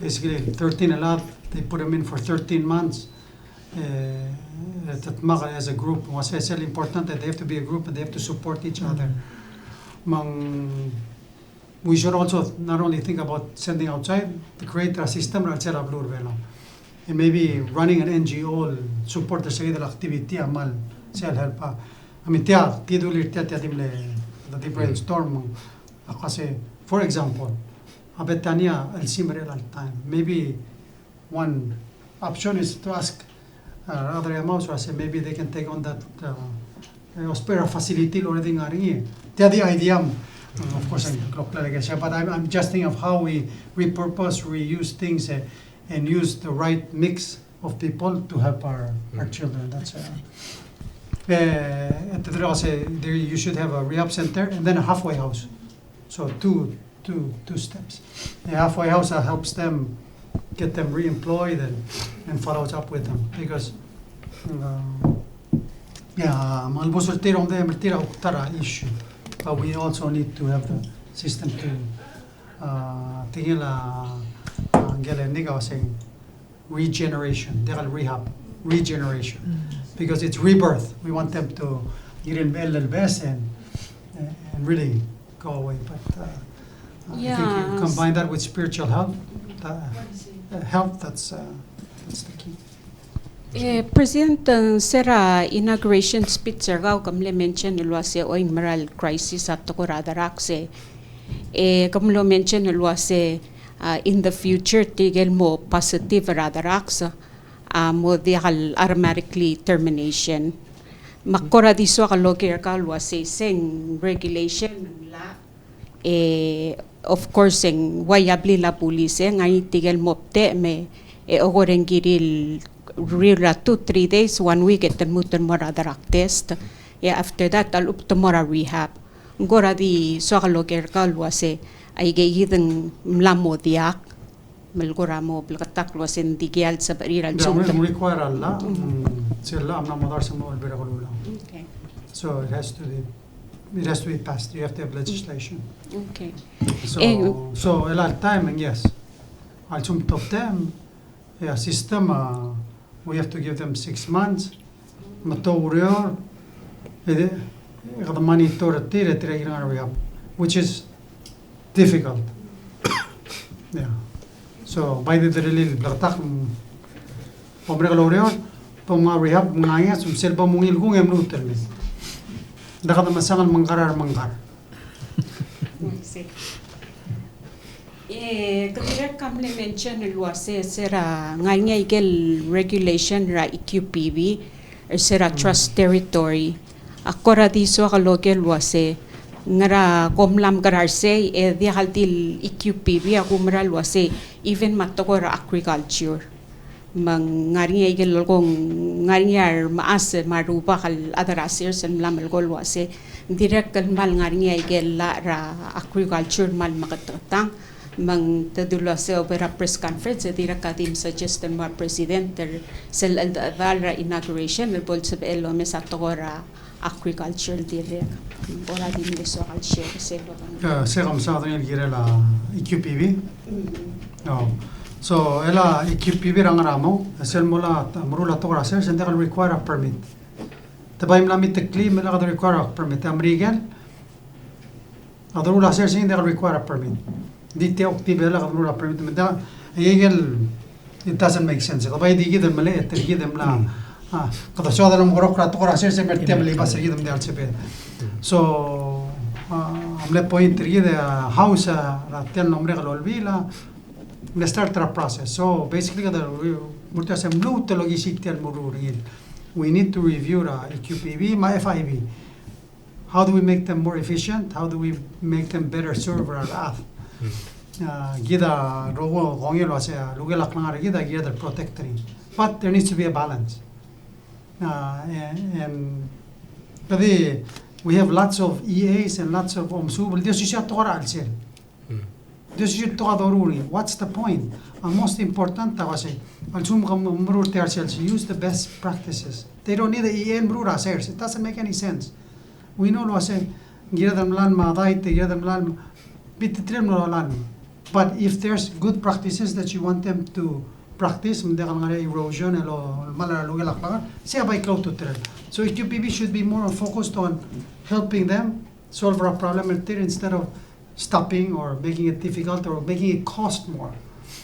Basically, thirteen el chad, they put them in for thirteen months. E, te dmak as a group, ng uasei sel important that they have to be a group and they have to support each other. Me ng we should also not only think about sending outside, to create a system er a chelsel a beluu er a Belau. And maybe running an N G O el support er se el activity a kmal sel help a. I mean, tia, tia di ulir tia, tia di mle, tia di brainstorm, a kmo se, for example, a Bethania el simer er a all time. Maybe one option is to ask, uh, other M Os, or say maybe they can take on that, uh, uh, spare facility el already ngar er ngii. Tia di idea, um, of course, ng klou el klalo, but I'm, I'm just thinking of how we repurpose, reuse things, uh, and use the right mix of people to help our, our children. That's, uh, uh, and the other say there you should have a rehab center and then a halfway house. So two, two, two steps. A halfway house that helps them, get them re-employed and, and follows up with them. Because, uh, yeah, me a lebo er tir a ongdidem er tir a kuk ta er a issue. But we also need to have the system to, uh, tingel a, uh, ngike el Nick a uasei regeneration, diak el rehab, regeneration. Because it's rebirth. We want them to, ngii el mei el best and, and really go away. But, uh, uh, I think you combine that with spiritual health, uh, uh, health, that's, uh, that's the key. E, President, e, se er a inauguration speech er kau, ke mle mention el uasei ng mera el crisis a tekoi er a drugs, e, e ke mlo mention el uasei, a, in the future, tirke el mo positive er a drugs, a, mo diak el automatically termination. Me ak kora di soak el oker er kau el uasei se ng regulation ng mla E, of course, e ng ua blil a bulis, e ng ngar er ngii tirke el mo obdechem, e, e ko er ngii el kirir el uriul er a two, three days, one week, e te lmuut el mo er a drug test. E after that, a lechub e te mo er a rehab. Ng kora di soak el oker er kau el uasei, aike kid ng mla mo diak, me ng kora mo bleketakl el uasei ng dikea el sebechir a lsekum ng require a llach, mm, sel llach a mla mo dars el mo er a Belau. Okay. So it has to be, it has to be passed. You have to have legislation. Okay. So, Eh, so a lot of time, and yes, a lsekum te obtakem, yeah, system, uh, we have to give them six months. Me te oureor, e, e kede monitor er tir, e tir a kirel ngar er a rehab, which is difficult. Yeah. So, bai di derellii el bleketakl, mm, bo merek el oureor, bo mngai er a rehab, mngai er ngii, me sel bo mungil kung e mluut el mei. Ng diak de mesang el mengkar er a mengkar. E, ke dirrek el mle mention el uase, se er a ngar er ngii a ikel regulation er a E Q P B, er se er a Trust Territory. A kora di soak el oker el uase, ngera kom mla mekera er sei, e diak el di el E Q P B a kumerang el uase, even me a tekoi er a agriculture. Me ng ngar er ngii a ikel lolekoi, ng ngar er ngii a remechas me a rubak el chad er a sers el mla melekoi el uase, ng dirrek el kmal ngar er ngii a ikel llach er a agriculture el kmal meketeketang. Me ng te dilu el uase, oba er a press conference, e dirrek a di msuggest el mo er a president er sel cheldechedal er a inauguration el bo lsebechel el omes a tekoi er a agriculture el dirrek. Kora di mle soak el share er sel lolekoi. Eh, se kom saod er ngii el kirel a E Q P B? Oh. So, el a E Q P B er a ngar er a mong, e sel mo la, meruul a tekoi er a sers, e ng diak el require a permit. Te bai mla meteklii, me lak de require a permit. A Merikel, a doruul a sers, e ng diak el require a permit. Di tia kuk di Belau a kede meruul a permit, me ng diak, e ikel, it doesn't make sense. Kede bai di kid el melecha, e tir kid el mla, a, kede soad el omekeroul a tekoi er a sers, e mer tia el mle bas er kid me ng diak el sebeched. So, a, a mle point er kid, a, House, a, er tia el mlo merek el olbiil a, mle start er a process. So, basically, kede, we, we, se mluut el okisii tia el meruul er ngii. We need to review er a E Q P B me a F I B. How do we make them more efficient? How do we make them better serve er a rechad? A, kid a rokui a kongei el uase a lukel a klengar er kid a kired el protect er ngii. But there needs to be a balance. A, and, and, kede, we have lots of E As and lots of omesuub el di osisiu a tekoi er a chelsel. Di osisiu el tekoi a doruul er ngii. What's the point? A most important a uase, a lsekum ke meruul er tia el sers, use the best practices. They don't need a E A el meruul er a sers. It doesn't make any sense. We know el uase, ng kired el mlalem a dait, ng kired el mlalem, bita tirke el mlo lalem. But if there's good practices that you want them to practice, me ng diak el ngar er ngii a erosion el, el kmal er a lukel a klengar, sei a bai klou a ultutelel. So E Q P B should be more focused on helping them solve a problem er tir instead of stopping or making it difficult or making it cost more.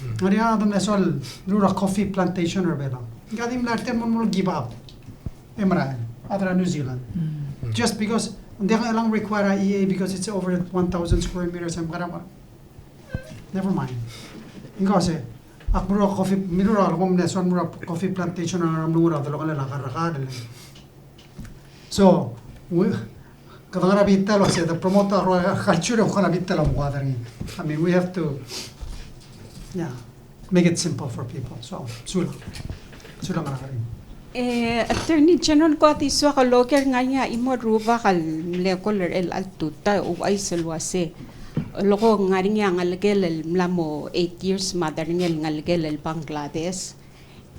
Ng ngar er ngii a chad el mle soal meruul a coffee plantation er a Belau. Ng di mla er tir el mo, mo give up. E merael, a chad er a New Zealand. Just because, ng diak el require a E A because it's over one thousand square meters, e mekera. Never mind. Ng uase, ak meruul a coffee, meruul a, kom mle soal meruul a coffee plantation er a ngar er a delongelel a kerrekar. So, we, kede ngar er a bita el uase, de promote a agriculture, e kuk ngar er a bita el omekoad er ngii. I mean, we have to, yeah, make it simple for people. So, sulang. Sulang er a kerim. E, Attorney General, ko a di soak el oker, ngar er ngii a chimo el rubak el mle call er chelecha el tutau, e ouchais el uase, leko ngar er ngii a ngelekel el mla mo eight years me a derengel el ngelekel el Bangladesh.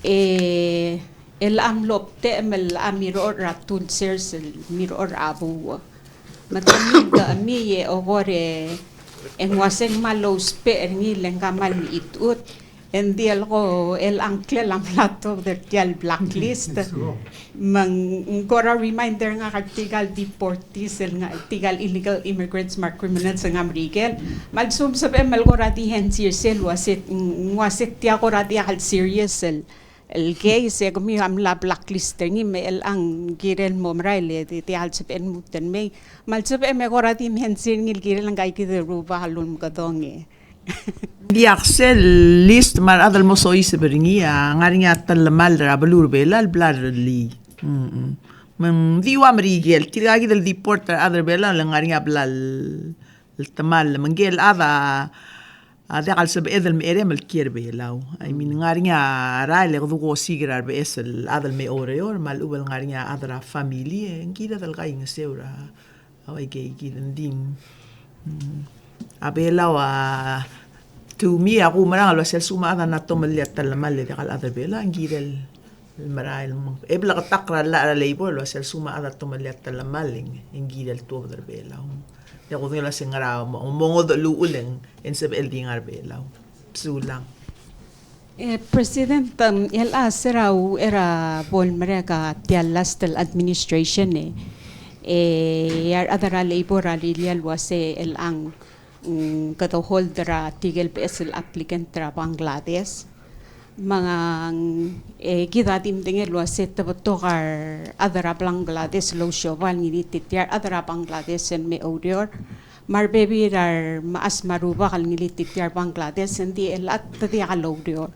E, el a mlo obtechem el a mirechorech er a two sers el mirechorech er a buuch. Me te mii, te mii e okor e, e ng uase ng kmal ousbech er ngii le ng kmal mechitechut. E ng di el ko el ngklel a mla tuobed er tia el blacklist. Me ng kora reminder er ngak er tirka el deportees el ngar, tirka el illegal immigrants me a criminals el ngar er a Merikel. Me a lsekum sebechem el kora di hensir sel uase, ng uase tia kora diak el serious el el case e kemiu a mla blacklist er ngii me chelechang kirel mo merael e di, di a lsebechem el lmuut el mei. Me a lsebechem e kora di mhensir er ngii el kirel ngka kid el rubak el ulemekedong e. Ng diak sel list me a rechad el mo soiseb er ngii a ngar er ngii a telemall er a beluu er a Belau el bla lerellii. Mm-mm. Me ng di ua Merikel, tirka kid el deport er a rechad er a Belau le ngar er ngii a bla el el temall, me ngike el chad a, a diak el sebeched el mecherei me el kiei er a Belau. I mean, ngar er ngii a rael e kede ko osiik er a rebeches el chad el me oureor, me a lechub el ngar er ngii a chad er a family, e ng kired el kaingeseu er a, a uaikei kid, ng di, mm, a Belau a, to me a kumerang el uase a lsekum a chad a mla tomellii a telemall e diak el chad er a Belau, ng kirel el merael me ng, e bleketakl er a llach er a labor el uase a lsekum a chad a tomellii a telemall e ng kired el tuobed er a Belau. E ak kudengei el uase ng ngera mo, mo ngodech el uchul e ng sebechel el di ngar er a Belau. Sulang. E, President, um, el a se er a uchei er a bo lemerek a tia el last el administration e, e, a rechad er a labor a rirellii el uase el ang, mm, kede hold er a tirke el beches el applicant er a Bangladesh. Me ng, e, kid a di medengei el uase te betok a rechad er a Bangladesh el ousiobai el ngiltii tia el rechad er a Bangladesh el me oureor. Me a rebebil er a remechas me a rubak el ngiltii tia el Bangladesh, ng di el chad te diak loureor.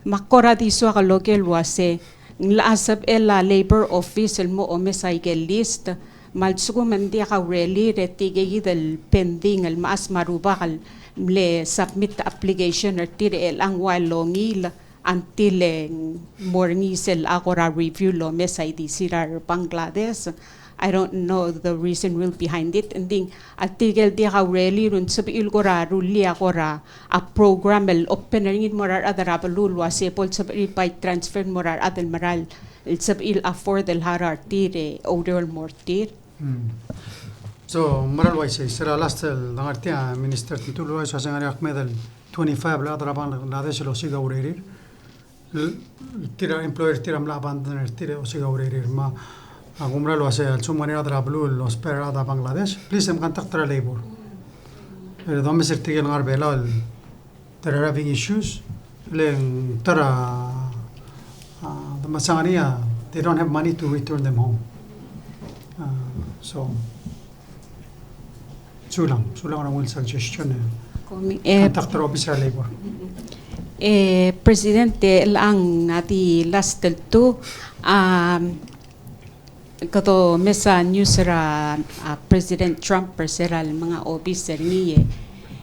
Me ak kora di soak el oker el uase ng locha sebechel a labor office el mo omes aike el list, me a lsekum ng diak a urerir e tirke kid el pending el mechas me a rubak el mle submit application er tir e chelechang ua longil until e ng mo er ngii sel a kora review el omes a I D C er a Bangladesh. I don't know the reason real behind it. Ng di a tirke el diak a urerir e ng sebechir el kora rullii a kora a program el open er ngii el mo er a rechad er a beluu el uase bo lsebechir el bai transfer el mo er a rechad el merael el sebechir el afford el hire er tir e oureor el mo er tir. Hmm. So, mera el uaisei, se er a last el dengar er tia, Minister, te ultuil el uaisei, se ngar er ngii a kmeed el twenty-five el chad er a Bangladesh el osiik a urerir. L-, tir a employer er tir a mla abandon er tir e osiik a urerir. Me a, a, ak oumera el uase a lsekum ng ngar er ngii a rechad er a beluu el ousbech er a rechad er a Bangladesh, please, em, contact er a labor. E domes er tirke el ngar er a Belau el they're having issues, le ng ta er a, a, the masangania, they don't have money to return them home. A, so, sulang, sulang er a ungil suggestion e. Komi-, e, contact er a office er a labor. E, President, e, chelechang a di last el two, a, kede omes a news er a, a, President Trump er se er a lemenga obis er ngii e,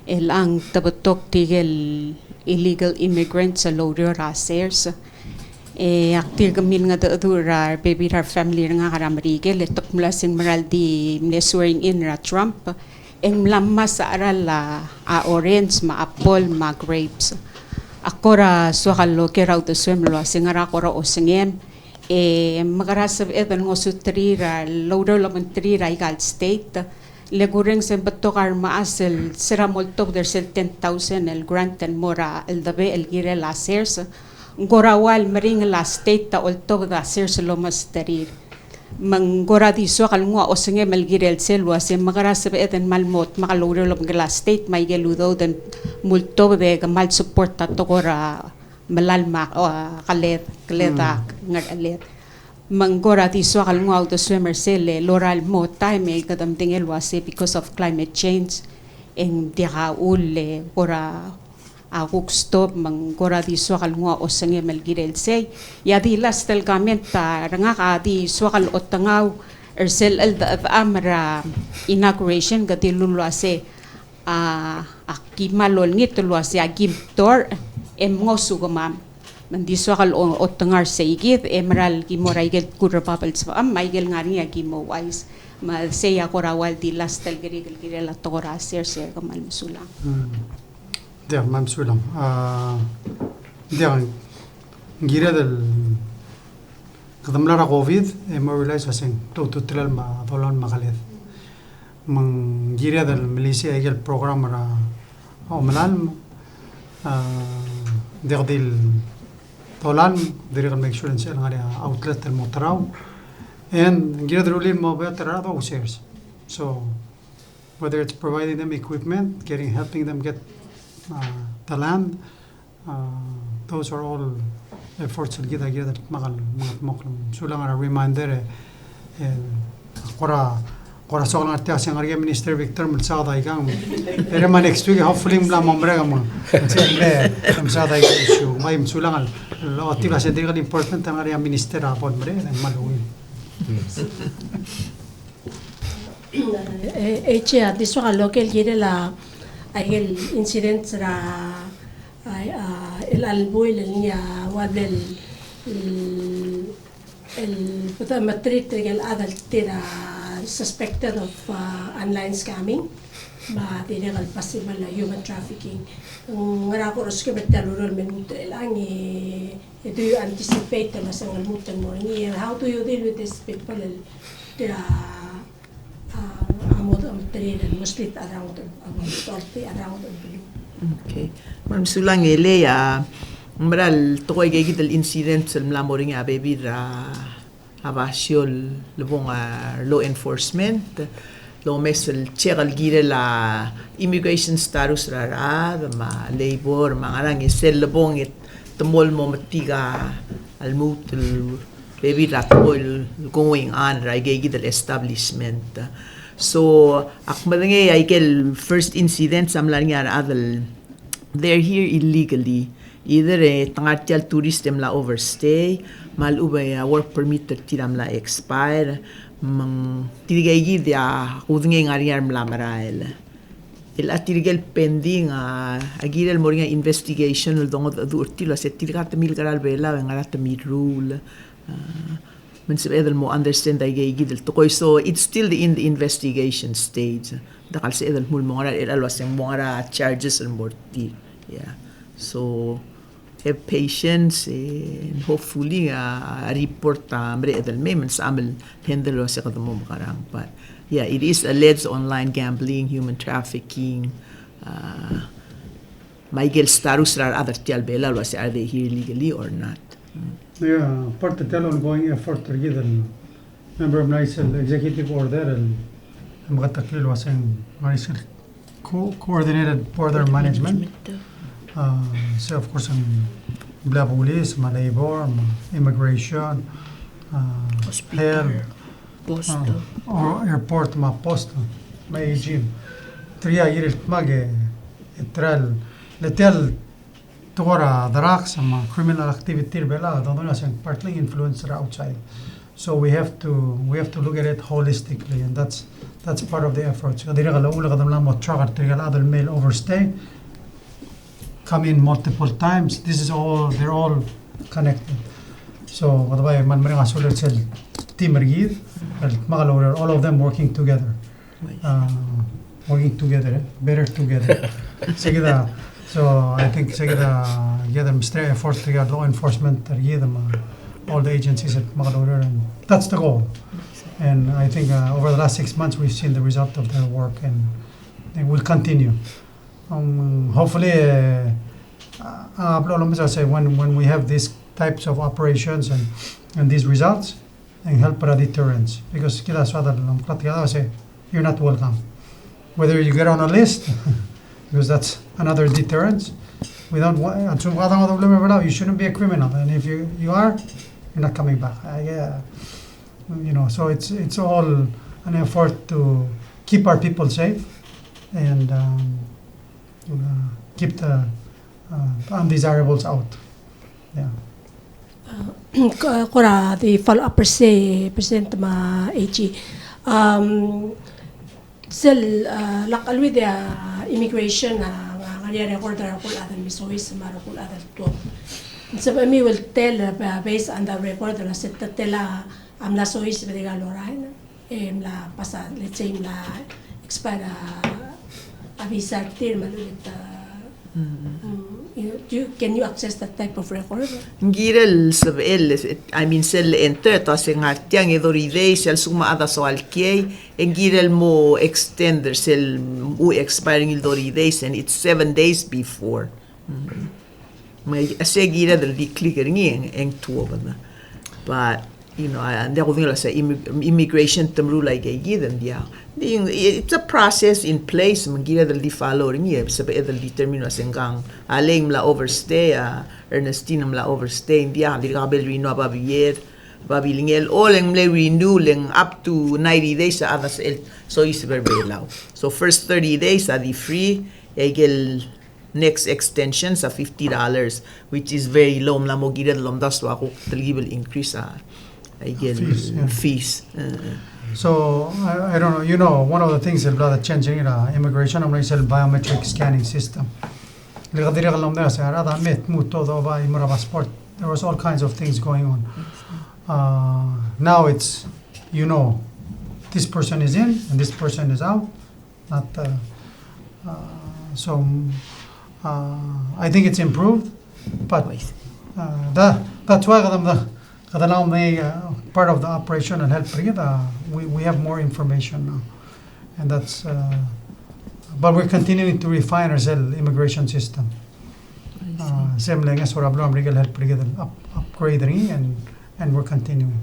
chelechang te betok tirke el illegal immigrants el oureor er a sers. E ak dirk milngedecheduch er a rebebil er a family er ngak er a Merikel, e te kmo uase ng mera el di mle swearing in er a Trump, e ng mla ngmasech a cheral a, a orange me a apple me a grapes. Ak kora soak el oker a uldesuem el uase ngera kora osengem, e mekera sebeched el ngosuterir a loureor el obengterir aika el state. Le kurrenges e ng betok a remechas el se er a moltobed er sel ten thousand el grant el mo er a cheldebechel el kirel a sers. Ng kora ua el meringel a state a oltobed a sers el omesterir. Me ng kora di soak el nguu a osengem el kirel sel uase mekera sebeched el kmal mo dmak a loureor el obengkel a state me aike el udoud el multobed e kmal support a tekoi er a melalem a, o, a keled, keled a ngercheled. Me ng kora di soak el nguu a uldesuem er sel lorael el mo taem e kede medengei el uase because of climate change e ng diak a chull e kora a kuk stop, me ng kora di soak el nguu a osengem el kirel sei. E a di last el comment er ngak a di soak el otengau er sel cheldechedecham er a inauguration, ke dilu el uase a, aki kmal olengit el uase aki mtor e mngesukemam. Me ng di soak el o-, otengar seikid e mera el ki mo er aike el kuk er a bab el sebecham me aike el ngar er ngii aki mo ouchais. Me sei a kora ua el di last el kerik el kirel a tekoi er a sers e kmal mesulang. Hmm. Diak, kmal mesulang. A, diak, ng kired el kede mla er a COVID e mo realize a se ng klou a ultutelel me a dolalem me a keled. Me ng kired el melisiich aike el program er a omelalem, a, diak di el dolalem, dirrek el make sure e ng sebechel ngar er ngii a outlet el mo terau. And ng kired el rullii el mo beot er a rechad a ousers. So, whether it's providing them equipment, getting, helping them get, uh, the land, uh, those are all efforts el kid a kired el dmak el mengetmokl. Sulang er a reminder e, e, kora, kora soak el ngar tia se ngar er ngii a Minister Victor me lsaod aikang. E er a next week, hopefully, ng mla mo merek me ng, me ng msaod aikang issue. Bai, sulang el, el ochotii el uase ng dirrek el important el ngar er ngii a minister a bo lemerek, e ng kmal ungil. E, e, a di soak el oker el kirel a, aike el incident er a, a, a, el chelebuul el ngii a ua el, el, el, el betok el meterir tirke el chad el tir a suspected of, uh, online scamming, me a dirrek el possible, uh, human trafficking. Ngera ko er a script el ureor el me lmuut er chelechang, e, e do you anticipate el uasei ng lmuut el mo er ngii? How do you deal with these people el, uh, uh, a mo, a mo, mostly around, uh, around the blue? Okay. Me a mesulang e le, a, ng mera el tekoi aike kid el incident el mla mo er ngii a bebil er a a basio el lebong a law enforcement, el omes el check el kirel a immigration status er a rechad, me a labor, me a ngerang, e sel lebong e te mo el mo metik a lmuut el bebil er a tekoi el going on er aike kid el establishment. So, ak medengei aike el first incident a mla er ngii a rechad el they're here illegally. Either e te ngar tia el tourist e mla overstay, me a lechub e a work permit er tir a mla expire, me ng tirke kid a kudengei ngar er ngii a re mla merael. E a tirke el pending a, a kirel mo er ngii a investigation el dongedecheduch er tir el uasei tirka te milekera er a Belau e ngera te mirruul. A, me ng sebeched el mo understand aike kid el tekoi, so it's still in the investigation stage. Diak el sebeched el dmu el mo ngera el, el uasei ng mo ngera charges el mo er tir. Yeah. So, have patience, and hopefully, a, a report a mereched el mei, me ng sebecham el handle el uasei kede mo mekerang. But, yeah, it is alleged online gambling, human trafficking, a, me aike el status er a rechad er tia el Belau el uasei, are they here legally or not? Yeah, part er tia el ongoing effort er kid el, remember, ng mla er ngii sel executive order el, el meketeklii el uasei ng mla er ngii sel co-, coordinated border management. Uh, so of course, ng mla er a police, me a labor, me a immigration, uh, health, post, uh, airport, me a post, me a AG. Tia el kirir el dmak e, e tia el, le tia el tekoi er a drugs me a criminal activity er a Belau, a dongeasech a se ng partly influence er a outside. So we have to, we have to look at it holistically, and that's, that's part of the effort. So dirrek el uchul e kede mla mo track er tirke el chad el mei el overstay, come in multiple times. This is all, they're all connected. So, kede bai me ng mereng a sulir sel team er kid el dmak el oureor, all of them working together. Uh, working together, eh? Better together. Se kid a, so I think se kid a, kid a mesterir a effort er a law enforcement er kid me a all the agencies el dmak el oureor, and that's the goal. And I think, uh, over the last six months, we've seen the result of their work, and, and we'll continue. Um, hopefully, uh, uh, a blo el omes a se when, when we have these types of operations and, and these results, and help er a deterrence. Because kid a soad el omeklatk er kid a se, you're not welcome. Whether you get on a list, because that's another deterrence. We don't want, a lsekum kede ngodech el ulemeruul, you shouldn't be a criminal. And if you, you are, you're not coming back. I, uh, you know, so it's, it's all an effort to keep our people safe and, um, uh, keep the, uh, the undesirables out. Yeah. Uh, ko-, kora di follow up per se, President me a AG. Um, sel, uh, lak cheleuid a immigration a, a, ngar er ngii a record er a rokui el chad el mesois me a rokui el chad el tuobed. Ng sebechemiu el tell, uh, based on the record el se te tell a mla soiseb e dirkak lorael, e mla pasa, let's say, mla expire a, a visa er tir me a lechub e te, mm, you, do you, can you access that type of record? Ng kirel sebechel, I mean, sel enter, te uase ngar tiang e thirty days, e a lsekum a chad a soal kiei, e ng kirel mo extend er sel mo expire er ngii el thirty days, and it's seven days before. Mm. Me a se kired el di click er ngii e ng, e ng tuobed. But, you know, a, ng diak kudengei el uase immi-, immigration te meruul aike kid, ng diak. Di, it's a process in place, me ng kired el di follow er ngii, e sebeched el determine el uase ngkang. A Lei ng mla overstay, a Ernestine ng mla overstay, ng diak, dirkak bo el renew a babier, babilngel, o le ng mle renew, le ng up to ninety days a chad a sel soiseb er a Belau. So first thirty days a di free, e aike el next extension a fifty dollars, which is very low, mla mo kired el omdasu a kuk telkib el increase a, aike el fees, yeah. Fees. Uh. So, I, I don't know, you know, one of the things el bla de change er a immigration, a mle sel biometric scanning system. Le kede dirrek el omdasu a rechad a me tmuu, te oba e mo er a passport. There was all kinds of things going on. Uh, now it's, you know, this person is in and this person is out. Not, uh, uh, so, uh, I think it's improved, but, uh, that, that's why kede, kede now may, uh, part of the operation el help er kid, uh, we, we have more information now. And that's, uh, but we're continuing to refine our sel immigration system. Uh, sel mle ngeso er a beluu er a Merikel el help er kid el up-, upgrade er ngii, and, and we're continuing.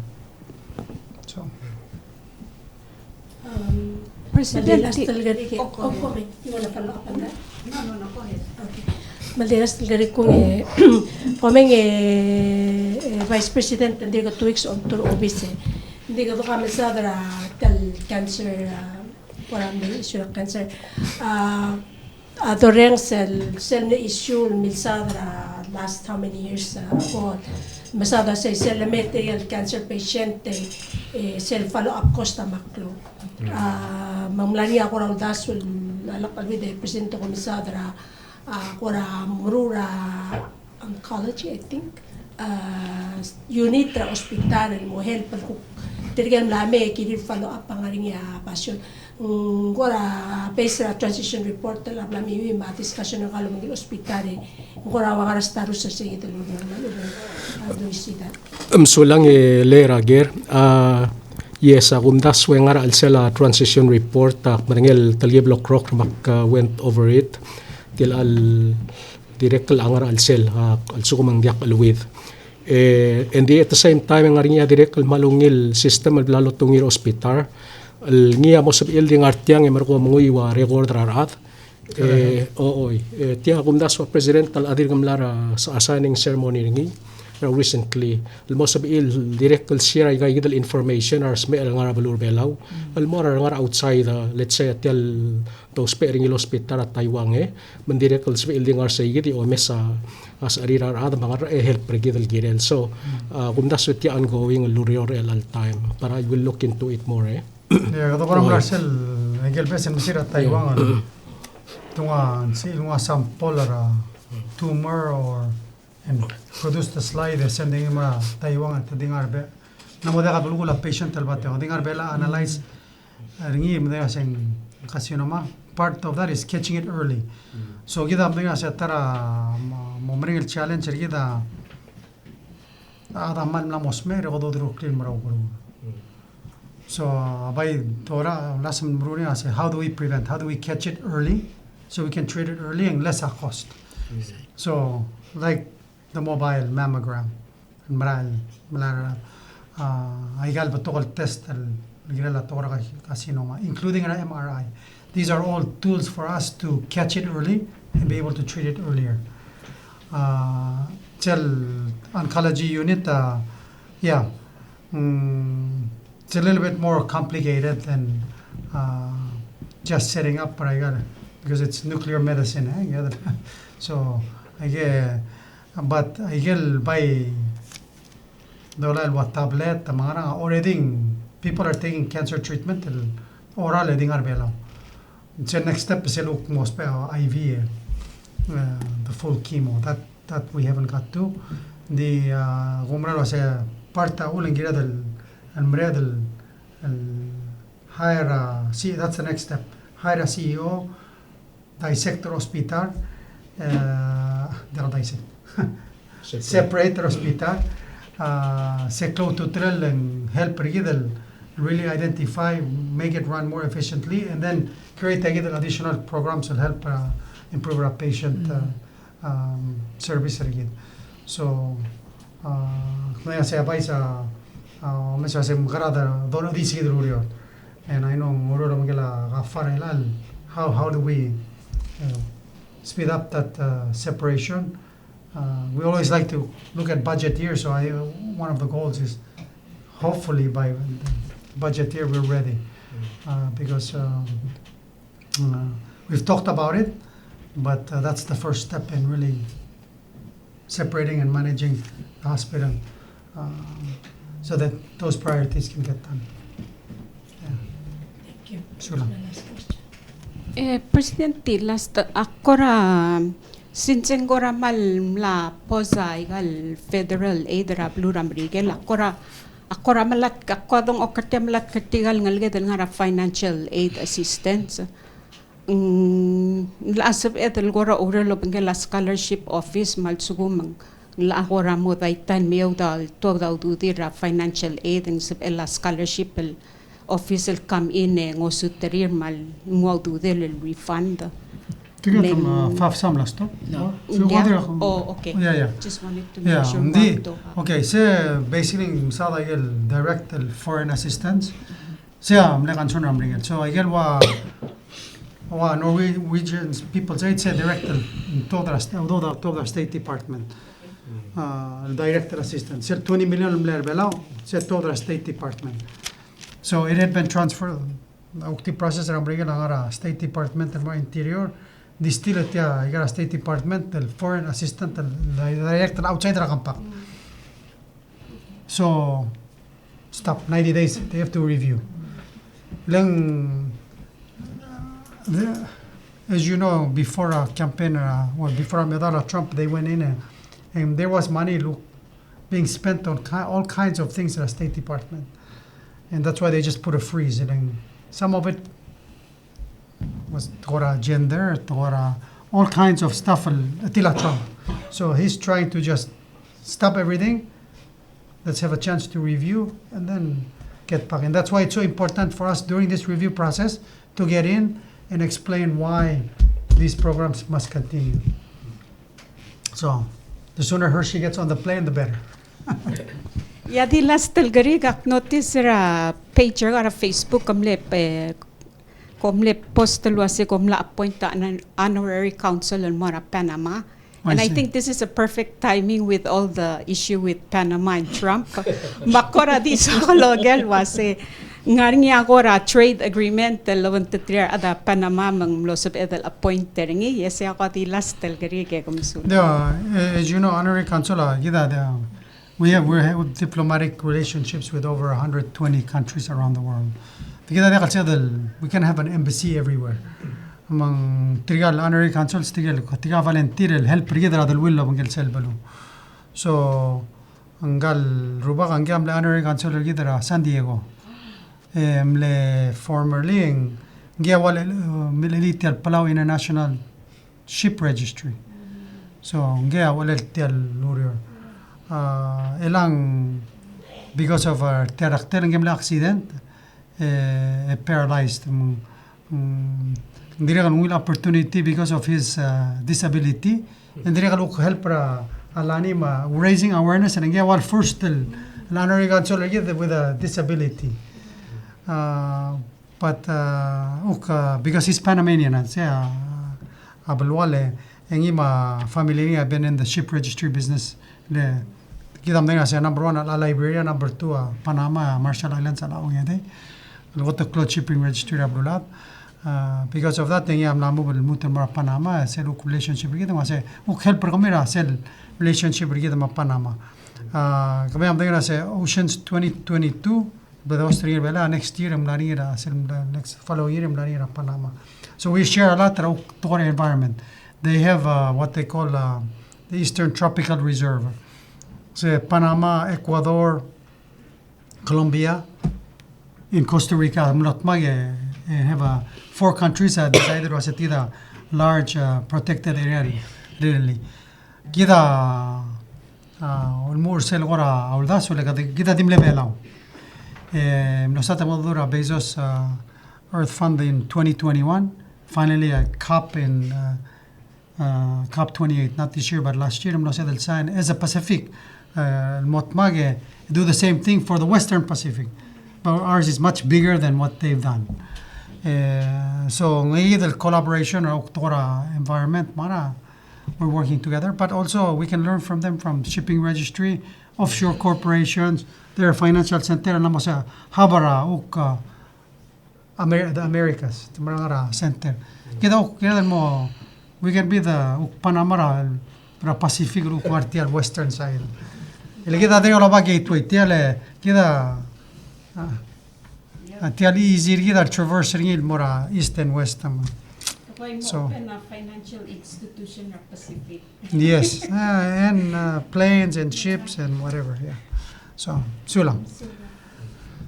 So. Um, President, Meldiras Telgerik, oh, go ahead. Oh, go ahead. You wanna follow up on that? No, no, no, go ahead. Okay. Meldiras Telgerik kung e, komeng e, e, Vice President, ng dirk two weeks on tour obis e. Ng dirk doka mesaod er a tel cancer, a, kora mle issue er a cancer. A, a dorrenges el sel mle issue el milsaod er a last how many years, a, ago. Mesaod a sei sel lemei tia el cancer patient, e, e sel follow up cost a mle klou. A, me ng mla er ngii a kora uldasu el, a, lak el ua di President a ko mesaod er a, a, kora meruul er a oncology, I think. A, unit er a hospital el mo help el kuk tirke el mla mei e kirir follow up a ngar er ngii a patient. Mm, ng kora base er a transition report el bla mei me a discussion er kau el obengkel hospital e ng kora ua ngar er a status er sei kid el ureor, how do we see that? Mesulang e le er a Ger, a, yes, a kumdasu e ngar er a chelsel a transition report, a, merengel telkib el okrokl me ak, a, went over it. Tia el dirrek el ngar er a chelsel, a, a lsekum ng diak cheleuid. E, and the, at the same time, e ng ngar er ngii a dirrek el kmal ungil system el bla lotungii er a hospital. El ngii a mo sebechir el di ngar tiang e merekong e menguiu a record er a rechad. E, o, oi. E, tia a kumdasu a President a dirk mla er a, a signing ceremony er ngii er a recently. El mo sebechir el dirrek el share aika kid el information er a resmecher el ngar er a beluu er a Belau. El mo er a ngar er a outside, a, let's say, a tia el dousbech er ngii el hospital er a Taiwan e, me ng dirrek el sebechir el di ngar sei kid e omes a, a secherir a rechad me a ngar er a help er kid el kirel. So, a, kumdasu e tia ongoing el ureor er chelecha el taem. But I will look into it more, e. Yeah, kede kora mla er sel, aike el beches el mesa er a Taiwan, el, te nguu, se el nguu a sample er a tumor or, and produce the slide, e send er ngii me er a Taiwan, e te di ngar er a Be-, ng mo diak a belkul a patient el bateng, di ngar er a Belau el analyze er ngii me ng diak a se ng carcinoma. Part of that is catching it early. So kid a medengei el se a ta er a mo, mo meringel challenge er kid a a chad a kmal mla mo smecher e kede oderucheklir el mo er a ukeruul. So, a bai tora, last meruul er ngii a se, how do we prevent? How do we catch it early so we can treat it early and less a cost? So, like the mobile mammogram, el merael, merael, a, aika el betok el test el kirel a tekoi er a carcinoma, including an M R I. These are all tools for us to catch it early and be able to treat it earlier. Uh, sel oncology unit, uh, yeah, mm, it's a little bit more complicated than, uh, just setting up, but I got it because it's nuclear medicine, eh? Yeah, so I get, but I get by Dola el ua tablet, me a ngerang, already people are taking cancer treatment el oral e di ngar er a Belau. Sel next step sel kuk mo ousbech a I V, uh, the full chemo. That, that we haven't got to. Di, uh, kumerang el uase part a uchul e ng kired el, el mereched el, el hire a, see, that's the next step. Hire a C E O, dissect er a hospital, eh, diak dissect. Separate. Separate er a hospital, ah, se klou a ultutelel e ng help er kid el really identify, make it run more efficiently, and then create a kid el additional programs that help, uh, improve our patient, uh, um, service er kid. So, uh, kmo ng uaisei a bai se, uh, me se uaisei ng mekera a dolechedii se kid el ureor. And I know ng ureor er a Merikel a kafar el, how, how do we, you know, speed up that, uh, separation? Uh, we always like to look at budget year, so I, uh, one of the goals is hopefully by budget year we're ready. Uh, because, um, uh, we've talked about it, but, uh, that's the first step in really separating and managing the hospital, um, so that those priorities can get done. Yeah. Thank you. Sulang. E, President, last, a kora, since ng kora kmal mla pause aika el federal aid er a beluu er a Merikel, a kora ak kora melatk, ak kora dong oker tia melatk er tirka el ngeleked el ngar er a financial aid assistance. Mm, ng locha sebeched el kora oureor el obengkel a scholarship office me a lsekum ng locha kora mo daitai el mei e tuobed a ududir er a financial aid, e ng sebechel a scholarship el office el come in e ngosuterir me a lenguu a ududir el refund. Tirka el, uh, FAFSA a mla stop? No. Oh, so what the, oh, okay. Yeah, yeah. Just wanted to make sure. Yeah, ng di, okay, se basically ng mesa a ikel direct el foreign assistance. Se a mle concern er a Merikel. So a ikel ua, ua Norwegian People's Aid, se direct el, tuobed er a st-, tuobed er a State Department. Uh, direct assistance. Se el twenty million el mle er a Belau, se tuobed er a State Department. So it had been transferred. A kuk di process er a Merikel a ngar er a State Department el mo Interior, di still e tia, ngar er a State Department el foreign assistant el direct el outside er a compact. So stop, ninety days, they have to review. Then, the, as you know, before a campaign, uh, well, before a medal, uh, Trump, they went in and, and there was money, look, being spent on ki-, all kinds of things at the State Department. And that's why they just put a freeze. And then some of it was tekoi er a gender, tekoi er a all kinds of stuff, el, el tir a Trump. So he's trying to just stop everything. Let's have a chance to review and then get back. And that's why it's so important for us during this review process to get in and explain why these programs must continue. So, the sooner Hershey gets on the plane, the better. Ia di last el kerik, ak notice er a page er a Facebook, kom mle, eh, kom mle post el uase kom mla appoint a an honorary consul el mo er a Panama. And I think this is a perfect timing with all the issue with Panama and Trump. Me ak kora di soak el oker el uase ng ngar er ngii a kora trade agreement el obengterir a rechad er a Panama me ng mlo sebeched el appoint er ngii, e sei a kora di last el kerik e kom mesulang. Yeah, eh, as you know, honorary consul, uh, kid a, uh, we have, we have diplomatic relationships with over a hundred twenty countries around the world. Kid a diak el sebeched el, we can have an embassy everywhere. Me ng tirka el honorary consuls, tirka el, tirka el volunteer el help er kid er a deleuill el obengkel sel beluu. So, ngka el rubak a ngii a mle honorary consul er kid er a San Diego. E mle formerly, ngii a ua le, e, mle lead er tia el Palau International Ship Registry. So, ngii a ua le tia el ureor. A, e ng, because of, a, tia el rektel, ngii a mle accident, e, e paralyzed. Mm, mm, ng dirrek el ungil opportunity because of his, uh, disability. Ng dirrek el kuk help er a Lani me a raising awareness, e ng ngii a ua el first el, el honorary consul er kid with a disability. Uh, but, uh, uk, uh, because he's Panamanian, a, se a, a belual e, e ngii me a family er ngii a been in the ship registry business. Le, kid a medengei el uase number one a, a Liberia, number two a Panama, a Marshall Islands a lak ongedei. El kot el klou el shipping registry er a beluulechad. Uh, because of that, e ngii a mla move el lmuut el mo er a Panama, sel kuk relationship er kid, me a se kuk help er kemiu er a sel relationship er kid me a Panama. Uh, kemiu a medengei el uase Oceans twenty twenty-two, bla de host er ngii er a Belau, next year e mla er ngii er a, sel next following year e mla er ngii er a Panama. So we share a lot er a kuk tekoi er a environment. They have, uh, what they call, uh, the Eastern Tropical Reserve. So Panama, Ecuador, Colombia, in Costa Rica, mlo dmak e, e have a four countries, uh, decided el uase tia a large, uh, protected area, really. Kid a, uh, ulemuchel er sel kora uldasu, le kid a di mle Belau. E, mlo start a mo dmu er a Bezos, uh, Earth Fund in twenty twenty-one. Finally, a COP in, uh, uh, COP twenty-eight, not this year, but last year, mlo sebeched el sign as a Pacific, uh, el mo dmak e do the same thing for the Western Pacific. But ours is much bigger than what they've done. Uh, so, ngii di el collaboration er a kuk tekoi er a environment, me a, we're working together, but also we can learn from them from shipping registry, offshore corporations, their financial center, el mo se hub er a kuk, uh, Amer-, the Americas, te mo er a center. Kid a, kid a mo, we can be the, uh, Panama er a, er a Pacific, el kuk ngar er tia el western side. E le kid a dirrek el oba gateway, tia el, kid a, a, a tia el easy er kid el traverse er ngii el mo er a east and west, um. So, open a financial institution er a Pacific. Yes, uh, and, uh, planes and ships and whatever, yeah. So, sulang.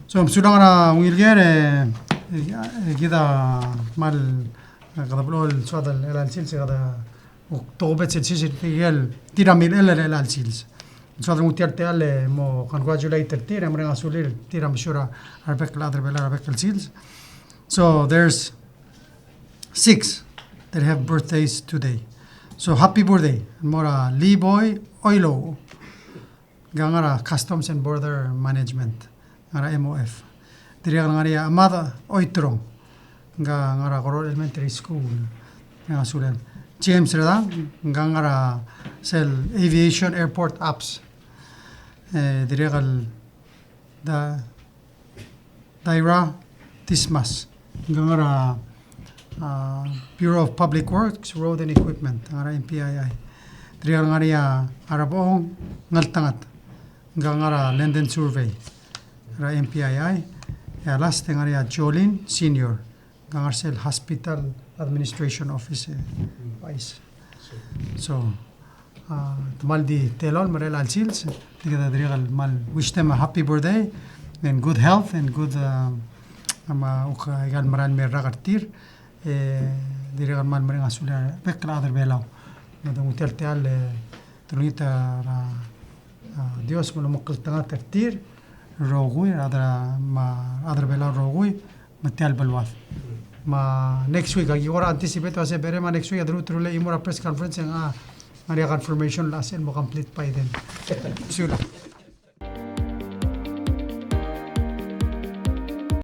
So, sulang er a ungil ker, e, e, e, kid a kmal, e, kede blechoel soad er chelecha el sils, e kede kuk tokubets el sils er tirke el tir a milechell er chelecha el sils. Soad el nguu tia el techall el mo congratulate er tir, e mereng a sulir tir a mesiou er a rebek el chad er Belau er a bek el sils. So, there's six that have birthdays today. So, happy birthday. Mo er a Lee Boy Oilouch. Ng ngar er a Customs and Border Management, ngar er a M O F. Dirrek el ngar er ngii a Amad Oiterong, ng ngar er a Koror Elementary School, ng sulang. James Redang, ng ngar er a sel Aviation Airport Ops. E, dirrek el da Daira Tismas, ng ngar er a, a, Bureau of Public Works, Road and Equipment, ngar er a M P I I. Dirrek el ngar er ngii a Rebong Ngeltengat, ng ngar er a Land and Survey, er a M P I I. E a last, e ngar er ngii a Jolene Senior, ng ngar er sel Hospital Administration Office, e, vice. So, a, te kmal di telolem er chelecha el sils, e kede dirrek el kmal wish them a happy birthday and good health and good, a, me a uk aika el mera el me rak er tir, e dirrek el kmal mereng a sulir a rebek el chad er Belau. Me de nguu tia el techall, e, te olengit er a, a, Dios me lomekngeltengat er tir el rokui, a rechad er a, me a rechad er Belau el rokui, me tia el beluad. Me a next week, aki kora anticipate el uase berem a next week, a deruul, terullii a chimo er a press conference e ng ngar er ngii a confirmation el uase el mo complete by then. Sulang.